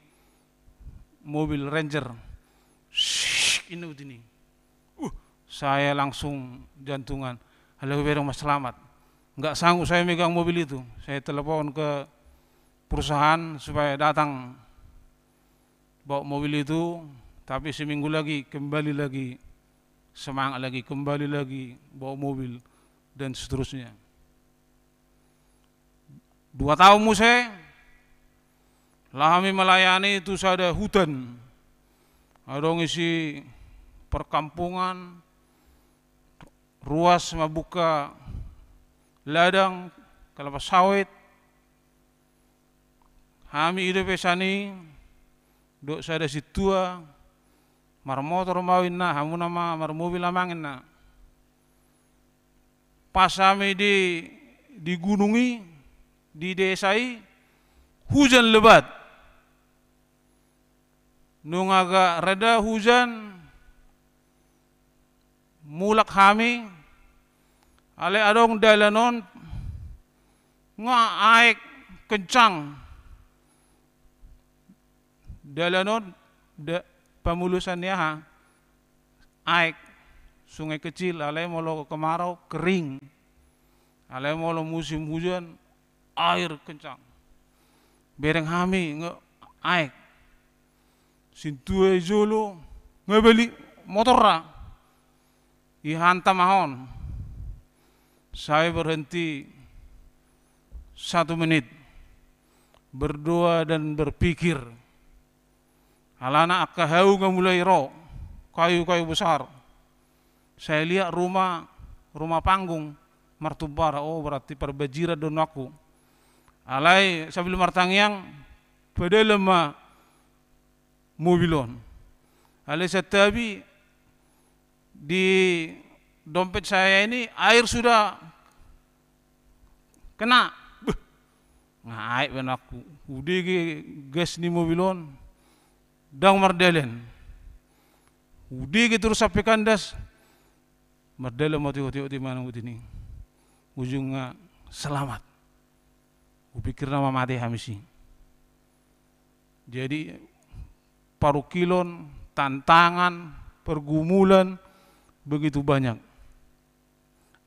mobil Ranger. Sik, inna uti ni. Uh, saya langsung jantungan. Alai hubereng ma selamat. Nggak sanggup saya megang mobil itu. Saya telepon ke perusahaan supaya datang bawa mobil itu, tapi seminggu lagi kembali lagi semangat lagi, kembali lagi bawa mobil, dan seterusnya. Dua taon muse, laho hami melayani tu sada hutan. Adong isi perkampungan, ruas mambuka ladang, kelapa sawit. Hami i dope sian i, dohot sada sintua, marmotor ma au inna, hamuna ma marmobil amang inna. Pas hami di, di gunung i, di desa i, hujan lebat. Nunga agak reda hujan, mulak hami, alai adong dalan on nga aek kencang. Dalan on da-, pamulusan ni aha? Aek, Sungai Kecil, alai molo kemarau kering. Alai molo musim hujan air kencang. Bereng hami nga aek. Sintua i jolo nga balik motorna. Ihantam aha on. Sai berhenti satu menit. Berdoa dan berpikir. Alana angka hau nga mulai ro, kayu-kayu besar. Saya lihat rumah, rumah panggung, martumbara, oh, berarti parbanjiran do nangkin. Alai sambil martangiang, padalan ma mobil on. Alai santabi di dompet saya ini air sudah kena. Beuh. Nga aek be nangkin. Hudege gas ni mobil on. Ndang mardalan. Hudege torus sampe kandas. Mardalan ma otik-otik manang uti ni. Ujungna selamat. Hupikirna ma mate hami si. Jadi, parungkilon, tantangan, pergumulan begitu banyak.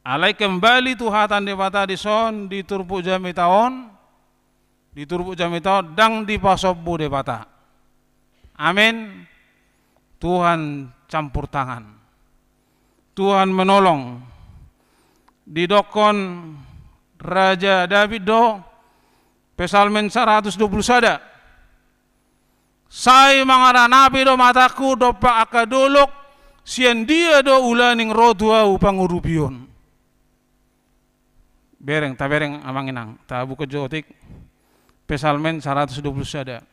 Alai kembali tu hata ni Debata dison, di turpuk jamita on, di turpuk jamita on, ndang dipasombu Debata. Amin. Tuhan campur tangan. Tuhan menolong. Didokkon Raja Daud do, Psalmen saratus dua pulu sada. Sai mangaranapi do matangku dompak angka dolok, sian dia do ulaning ro tu ahu pangurupion. Bereng, tabereng amang inang, tabuka jo otik. Psalmen saratus dua pulu sada.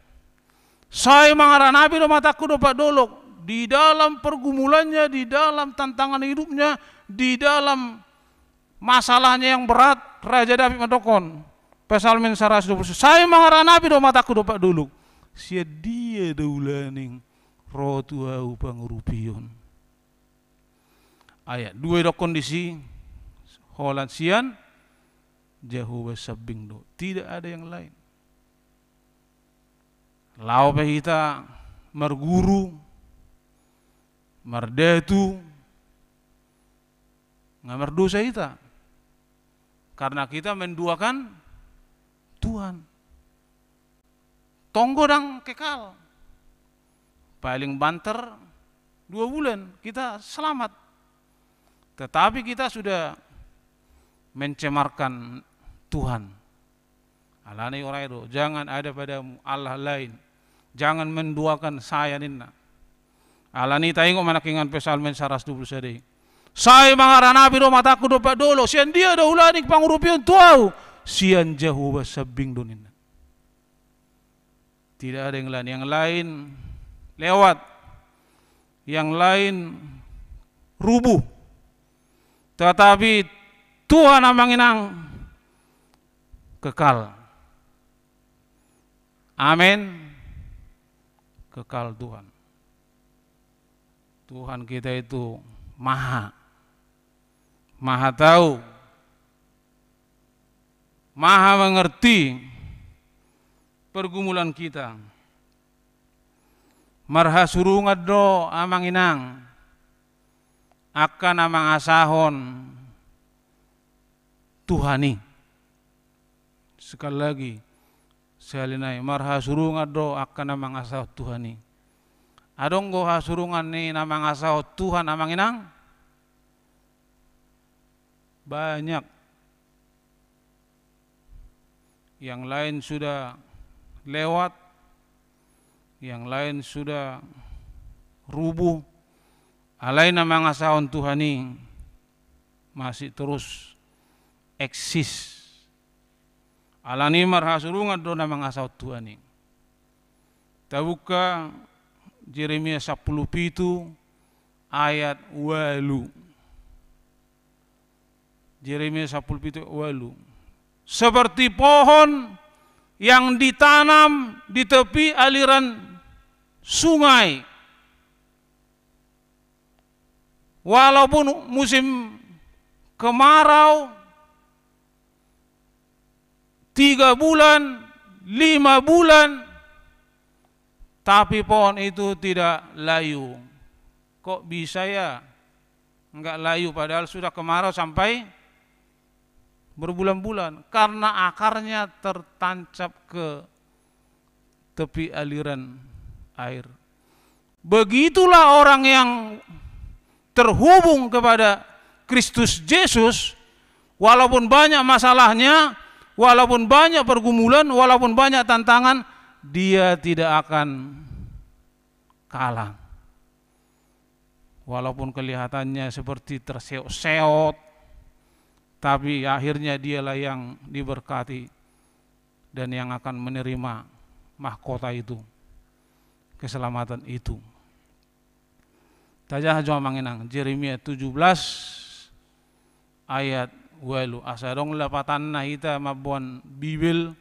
Sai mangaranapi do matangku dompak dolok, di dalam pergumulannya, di dalam tantangan hidupnya, di dalam masalahnya yang berat, Raja Daud mandokkon, Psalmen saratus dua pulu sada, sai mangaranapi do matangku dompak dolok. Sian dia do ulaning ro tu ahu pangurupion. Ayat dua didokkon disi, holan sian Jahowa sambing do. Tidak ada yang lain. Laho pe hita marguru, mardatu, nga mardosa hita. Karena kita menduakan Tuhan. Tonggo ndang kekal. Paling banter dua bulan kita selamat. Tetapi kita sudah mencemarkan Tuhan. Alani i do, jangan ada padamu allah lain. Jangan menduakan saya ninna. Alani i taingot ma nangkiningan Psalmen saratus dua pulu sada i. Sai mangaranapi do matangku dompak dolok, sian dia do ulaning pangurupion tu ahu, sian Jahowa sambing do ninna. Tidak ada yang lain. Yang lain lewat. Yang lain rubuh. Tetapi Tuhan amang inang kekal. Amin. Kekal Tuhan. Tuhan kita itu maha, maha tahu, maha mengerti pergumulan kita. Marhasurungan do amang inang angka na mangasahon Tuhan i. Sekali lagi, sahali nai, marhasurungan do angka na mangasahon Tuhan i. Adong do hasurungan ni na mangasahon Tuhan amang inang? Banyak. Yang lain sudah lewat, yang lain sudah rubuh, alai na mangasahon Tuhan i masih terus eksis. Alani i marhasurungan do na mangasahon Tuhan i. Tabuka Jeremia sampulu pitu ayat ualu. Jeremia sampulu pitu ualu. Seperti pohon yang ditanam di tepi aliran sungai. Walaupun musim kemarau, tiga bulan, lima bulan, tapi pohon itu tidak layu. Kok bisa ya? Nggak layu, padahal sudah kemarau sampai berbulan-bulan. Karena akarnya tertancap ke tepi aliran air. Begitulah orang yang terhubung kepada Kristus Yesus, walaupun banyak masalahnya, walaupun banyak pergumulan, walaupun banyak tantangan, dia tidak akan kalah. Walaupun kelihatannya seperti terseok-seok, tapi akhirnya dialah yang diberkati dan yang akan menerima mahkota itu, keselamatan itu. Tajaha jo amang inang, Jeremia tujuh belas ayat ualu. Asa adong lapatanna hita mamboan Bibel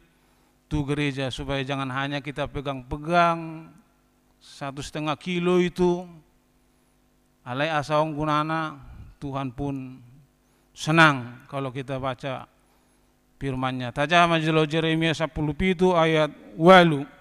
tu gereja, supaya jangan hanya kita pegang-pegang satu setengah kilo itu, alai asa on gunana, Tuhan pun senang kalau kita baca firman-Nya. Tajaha ma jolo Jeremia sampulu pitu ayat ualu.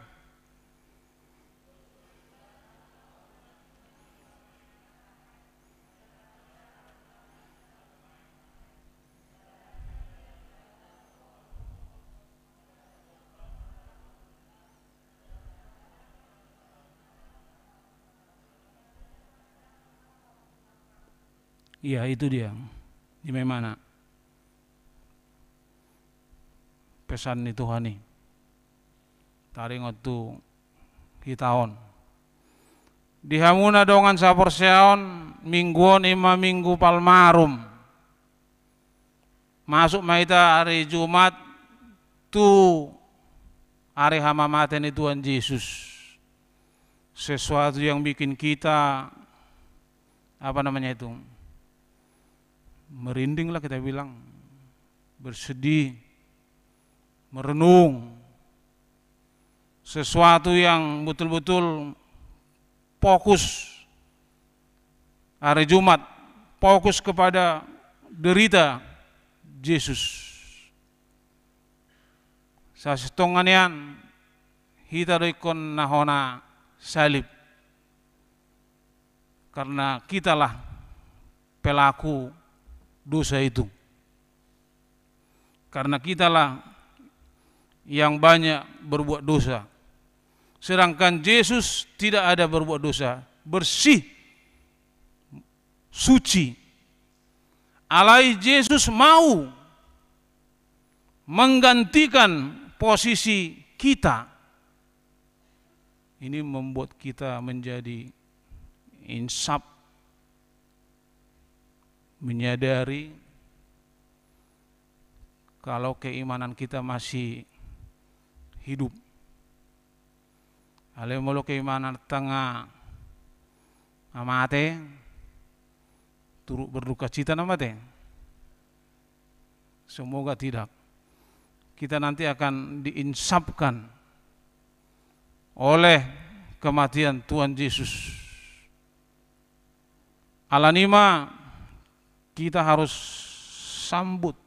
Iya, itu dia. Di mana? Pesan ni Tuhan i. Taringot tu hita on. Di hamu na dongan saporseaon, minggu on i ma minggu Palmarum. Masuk ma hita ari Jumat tu ari hamamate ni Tuhan Yesus. Sesuatu yang bikin kita, apa namanya itu, merinding lah kita bilang, bersedih, merenung. Sesuatu yang betul-betul fokus hari Jumat, fokus kepada derita Yesus. Sasintongna nian hita do ingkon na hona salib. Karena kitalah pelaku dosa itu. Karena kitalah yang banyak berbuat dosa. Sedangkan Yesus tidak ada berbuat dosa, bersih, suci. Alai Yesus mau menggantikan posisi kita. Ini membuat kita menjadi insaf, menyadari kalau keimanan kita masih hidup. Alai molo keimanan tangkas mate, turut berduka cita nama te. Semoga tidak. Kita nanti akan diinsafkan oleh kematian Tuhan Yesus. Alani i ma kita harus sambut.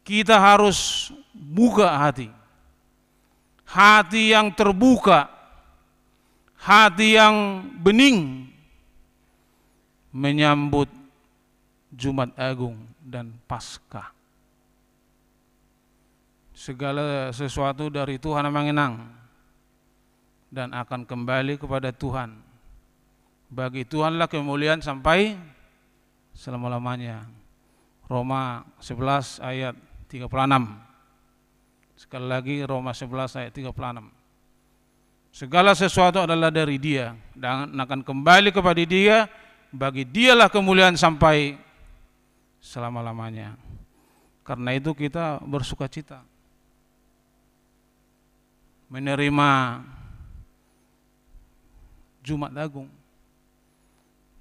Kita harus buka hati. Hati yang terbuka, hati yang bening menyambut Jumat Agung dan Paskah. Segala sesuatu dari Tuhan, amang inang, dan akan kembali kepada Tuhan. Bagi Tuhanlah kemuliaan sampai selama-lamanya. Roma sebelas ayat tiga puluh enam. Sekali lagi, Roma sebelas ayat tiga puluh enam. Segala sesuatu adalah dari Dia dan akan kembali kepada Dia, bagi Dialah kemuliaan sampai selama-lamanya. Karena itu kita bersukacita menerima Jumat Agung,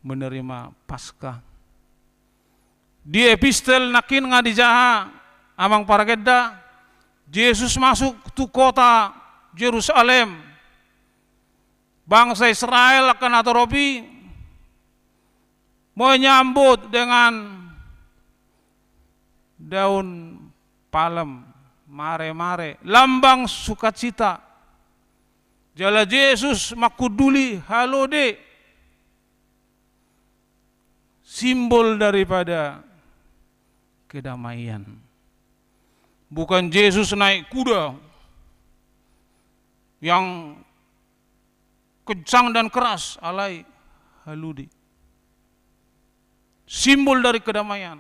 menerima Paskah. Di epistel nangkin nga dijaha amang pargenda, Jesus masuk tu kota Jerusalem. Bangsa Israel angka na torop i menyambut dengan daun palem, mare-mare, lambang sukacita. Jala Jesus mangkunduli halode, simbol daripada kedamaian. Bukan Jesus naik kuda yang kencang dan keras, alai halode. Simbol dari kedamaian.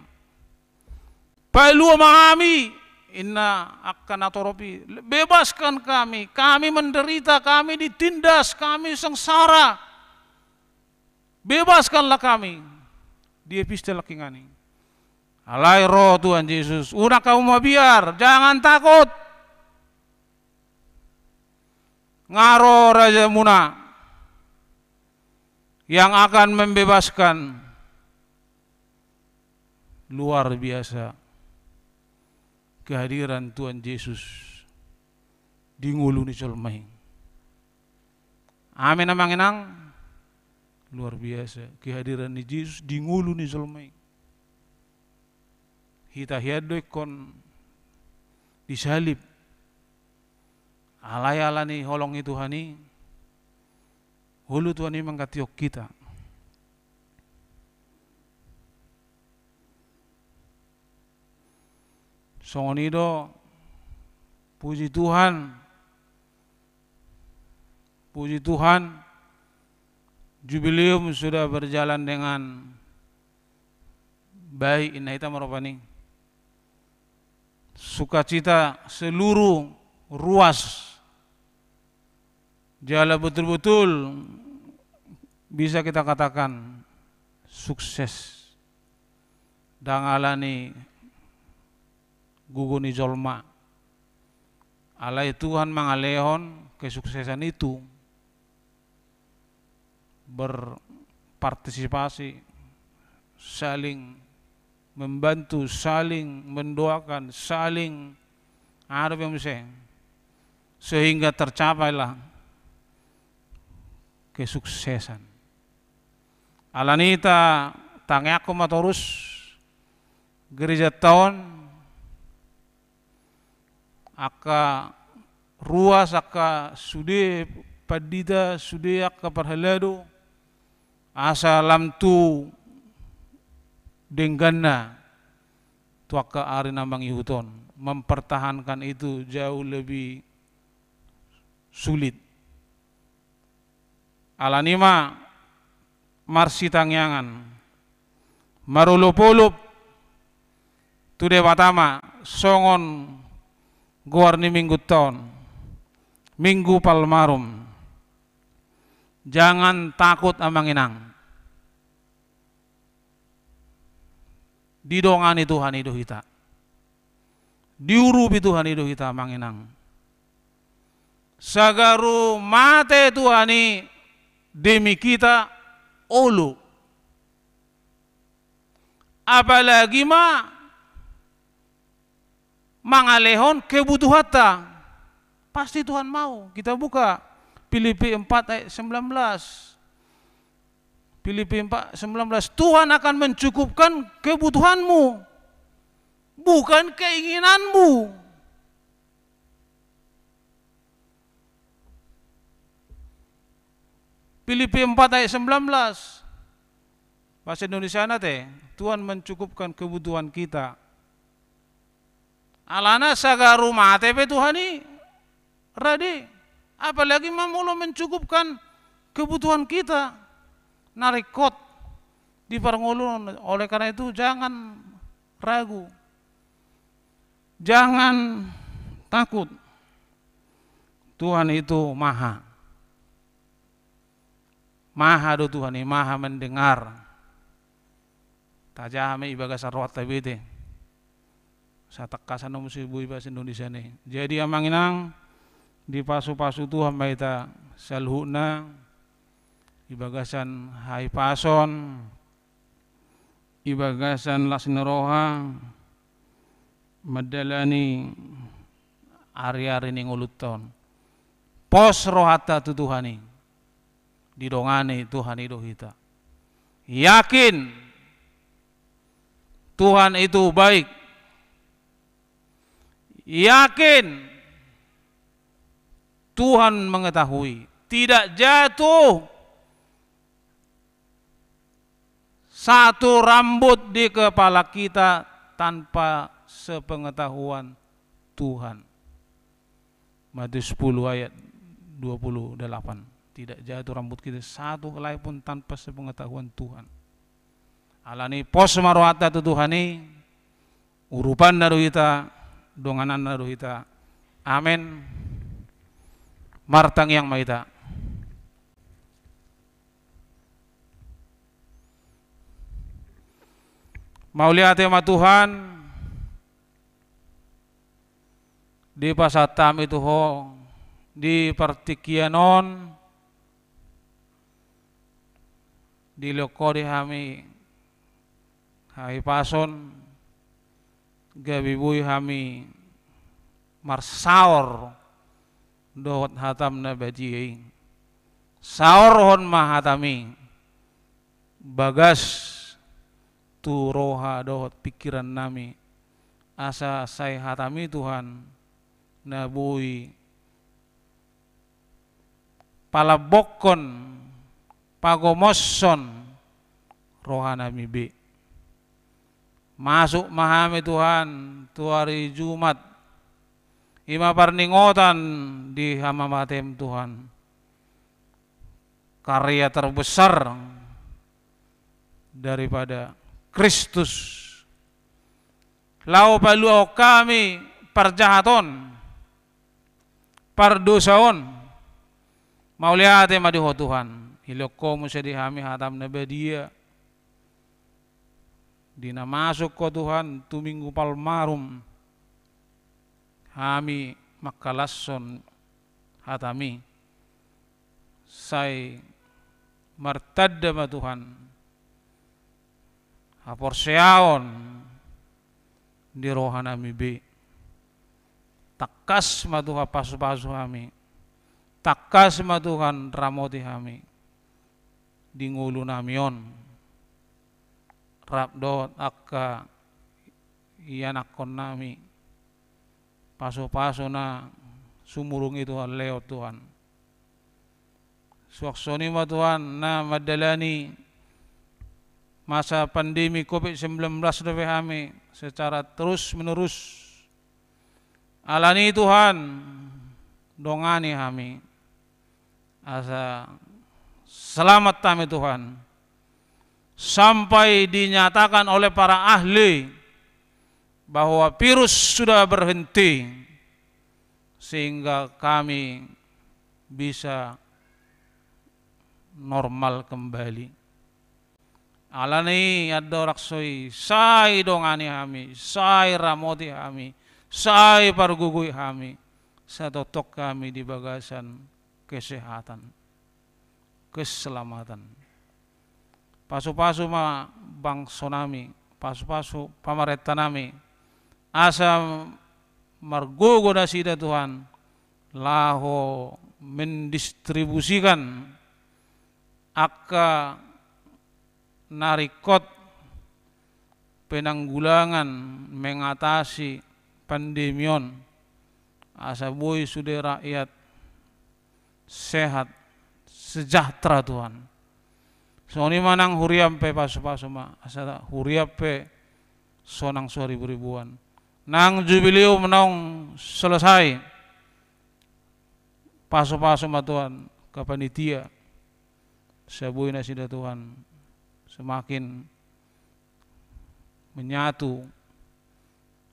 Palua ma hami, inna angka na torop i, bebaskan kami, kami menderita, kami ditindas, kami sengsara. Bebaskanlah kami. Di epistel nangkiningan i. Alai ro Tuhan Jesus, unang hamu mabiar, jangan takut. Nga ro Rajamuna yang akan membebaskan. Luar biasa kehadiran Tuhan Jesus di ngolu ni jolma i. Amen, Amang Inang. Luar biasa kehadiran ni Jesus di ngolu ni jolma i. Hita hian do ingkon disalib. Alai ala ni holong ni Tuhan i, olo Tuhan i manggantion hita. Songon i do, puji Tuhan, puji Tuhan, Jubileum sudah berjalan dengan baik, inna hita ma rupani. Sukacita seluruh ruas. Jala betul-betul bisa kita katakan sukses. Ndang ala ni gogo ni jolma. Alai Tuhan mangalehon kesuksesan itu. Berpartisipasi, saling membantu, saling mendoakan, saling anu pe muse, sehingga tercapailah kesuksesan. Ala ni i ta, tangiangkon ma torus gerejanta on, angka ruas, angka sude pandita, sude angka parhalado, asa lam tu dengganna tu angka ari na mangihut on, mempertahankan itu jauh lebih sulit. Ala ni i ma marsitangiangan, marolopolop tu Debata ma songon goar ni minggunta on, Minggu Palmarum. Jangan takut, Amang Inang. Didongani Tuhan i do hita. Diurupi Tuhan i do hita, Amang Inang. Sagaru mate Tuhan i demi kita, olo. Apalagi ma mangalehon kebutuhanta. Pasti Tuhan mau. Kita buka Filipi empat ayat sembilan belas. Filipi empat sembilan belas, Tuhan akan mencukupkan kebutuhanmu, bukan keinginanmu. Filipi empat ayat sembilan belas. Bahasa Indonesiana te, Tuhan mencukupkan kebutuhan kita. Alana sagaru mate pe Tuhan i rade. Apalagi ma molo mencukupkan kebutuhan kita na ringkot di parngoluon. Oleh karena itu, jangan ragu. Jangan takut. Tuhan itu maha. Maha do Tuhan i, maha mendengar. Tajaha ma i bagasan rohanta be te. Sai tangkasan do muse boi bahasa Indonesiana i. Jadi, Amang Inang, dipasupasu Tuhan ma hita saluhutna, di bagasan hahipason, di bagasan las ni roha, mandalani ari-ari ni ngolunta on. Pos rohanta tu Tuhan i. Didongani Tuhan i do hita. Yakin, Tuhan itu baik. Yakin Tuhan mengetahui. Tidak jatuh satu rambut di kepala kita tanpa sepengetahuan Tuhan. Matius sepuluh ayat dua puluh delapan. Tidak jatuh rambut kita satu helai pun tanpa sepengetahuan Tuhan. Alani pos ma rohanta tu Tuhan i, urupanna do hita, dongananna do hita. Amen. Martangiang ma hita. Mauliate ma Tuhan, dipasahat hami tu Ho di partingkian on, dilehon Ho di hami hahipason, gabe boi hami marsaor dohot hataM na badia i. Saorhon ma hataMi bagas tu roha dohot pingkirannami, asa sai hataMi Tuhan na boi palambokkon, pagomoshon rohanami be. Masuk ma hami Tuhan tu ari Jumat, i ma parningotan di hamamaateM Tuhan. Karya terbesar daripada Kristus, laho paluahon hami parjahat on, pardosa on. Mauliate ma di Ho Tuhan, dilehon Ho muse di hami hataM na badia. Di na masuk Ho Tuhan tu Minggu Palmarum, hami manghalashon hataMi. Sai martanda ma Tuhan haporseaon di rohanami be. Tangkas ma Tuhan pasupasu hami. Tangkas ma Tuhan ramoti hami di ngolunami on, rap dohot angka ianakkonnami. Pasupasu na sumurung i Tuhan, lehon Tuhan. Suang songon i ma Tuhan, na mandalani masa pandemi covid sembilan belas dope hami secara terus menerus. Alani i Tuhan, dongani hami asa selamat hami Tuhan. Sampai dinyatakan oleh para ahli bahwa virus sudah berhenti, sehingga kami bisa normal kembali. Alani i andorang so i, sai dongani hami, sai ramoti hami, sai pargogoi hami, sai tongtong hami di bagasan kesehatan, keselamatan. Pasupasu ma bangsonami, pasupasu pamarentanami, asa margogo nasida Tuhan, laho mendistribusikan angka na ringkot penanggulangan mengatasi pandemi on, asa boi sude rakyat sehat, sejahtera Tuhan. Songon i ma nang huriaM pe, pasupasu ma, asa huriaM pe sonang so ribu-ribuan. Nang jubileum naung selesai, pasupasu ma Tuhan angka panitia, asa boi nasida Tuhan semakin menyatu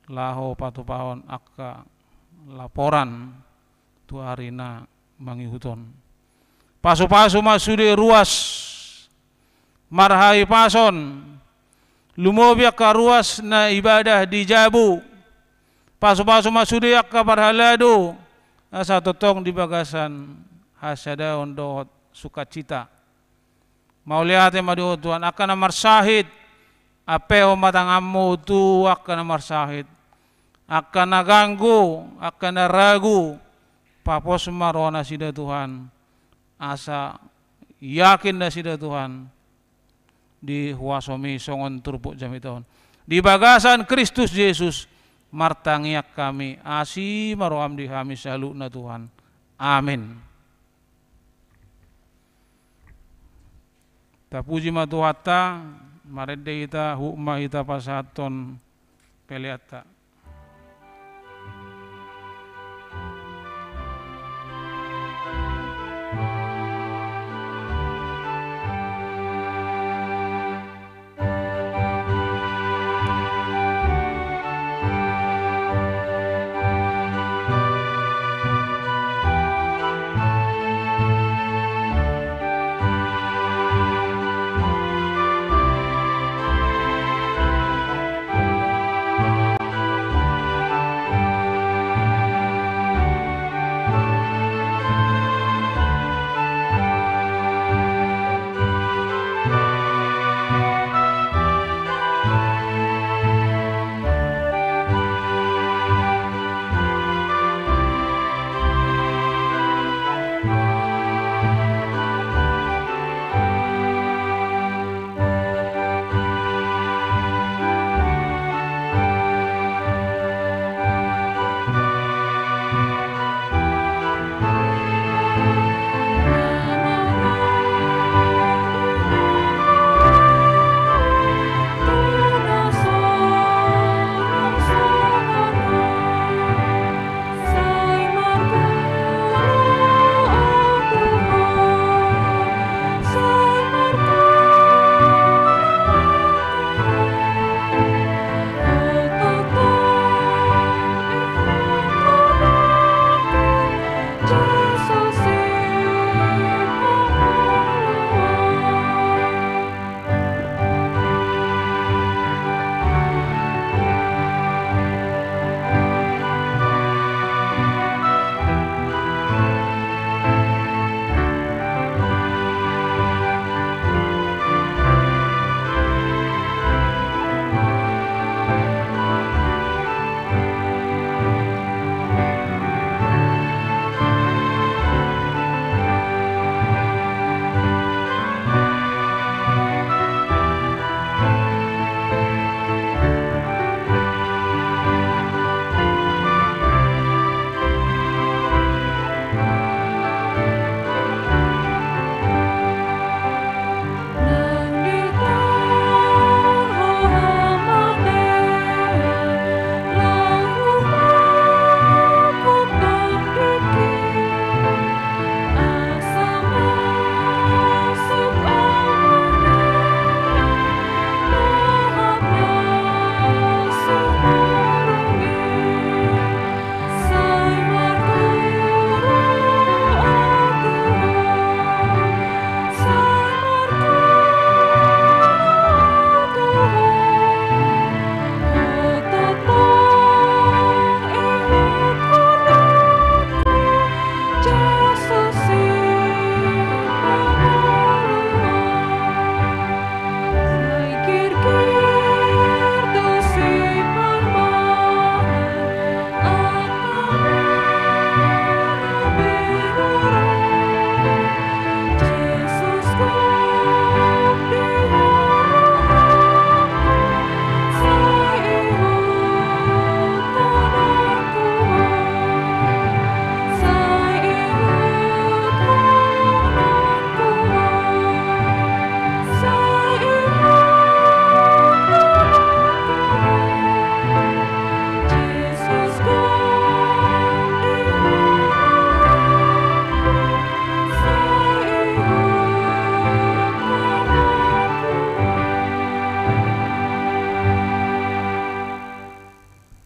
laho patupahon angka laporan tu ari na mangihut on. Pasupasu ma sude ruas marhahipason, lumobi angka ruas na ibadah di jabu. Pasupasu ma sude angka parhalado, asa tongtong di bagasan hasadaon dohot sukacita. Mauliate ma di Ho Tuhan, angka na marsahit, ampehon ma tanganMu tu angka na marsahit. Angka na ganggu, angka na ragu, papos ma roha nasida Tuhan. Asa yakin nasida Tuhan di huasoMi songon turpuk jamita on. Di bagasan Kristus Jesus martangiang hami, asi ma roham di hami saluhutna Tuhan. Amin. Tapuji ma Tuhanta, marende hita, huhut ma hita pasahathon peleanta.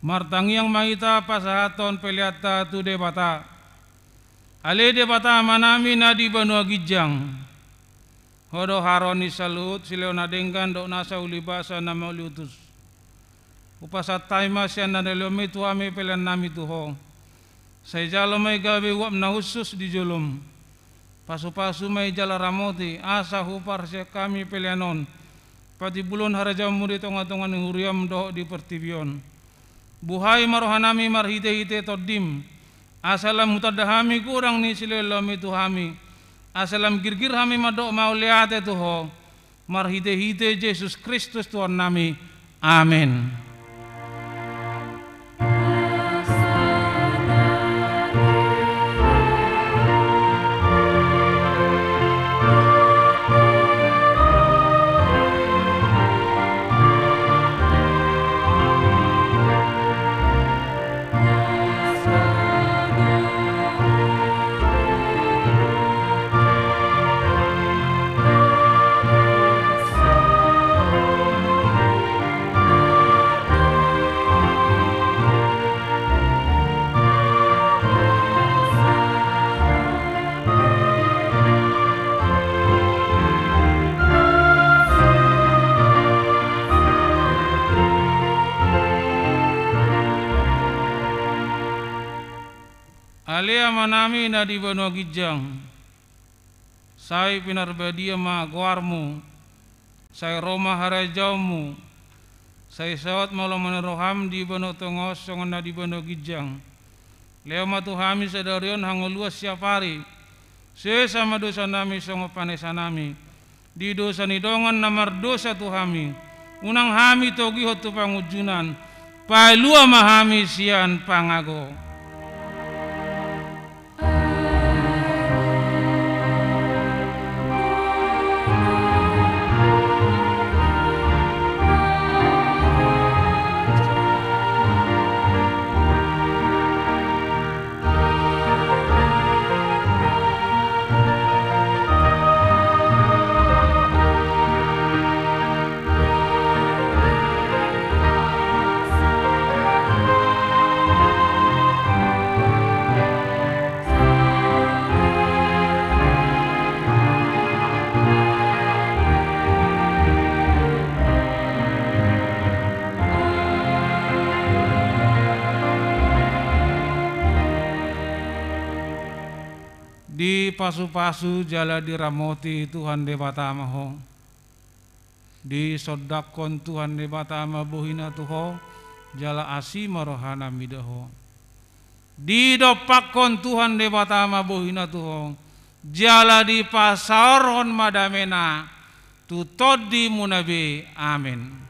Martangiang ma hita pasahathon peleanta tu Debata. Ale Debata Amanami na di banua ginjang, Ho do haroro ni saluhut silehon na denggan dohot nasa ulibasa na mauliutus. Hupasahat hami ma sian na nilehonmi tu hami peleannami tu Ho. Sai jalo ma i gabe uap na hushus di jolom. Pasupasu ma i jala ramoti, asa huparsiap hami pelean on patimbulhon harajaonmu di tongatonga ni huriam dohot di portibi on. Buhai ma rohanami marhitehite Tondim, asa lam hutanda hami godang ni silehonlehonmi tu hami, asa lam girgir hami mandok mauliate tu Ho, marhitehite Jesus Kristus Tuhannami. Amen. Ale Amanami na di banua ginjang, sai pinarbadia ma goarmu, sai ro ma harajaonmu, sai saut ma lomo ni roham di banua tonga on songon na di banua ginjang. Lehon ma tu hami sadari on hangoluan siapari, sesa ma dosanami songon panesanami di dosa ni dongan na mardosa tu hami, unang hami togihon tu pangunjunan, palua ma hami sian pangago. Dipasupasu jala diramoti Tuhan Debata ma ho. Disondangkon Tuhan Debata ma bohina tu ho, jala asi ma rohana mida ho. Didompakkon Tuhan Debata ma bohina tu ho, jala dipasaorhon ma damena tu tondimuna be. Amen.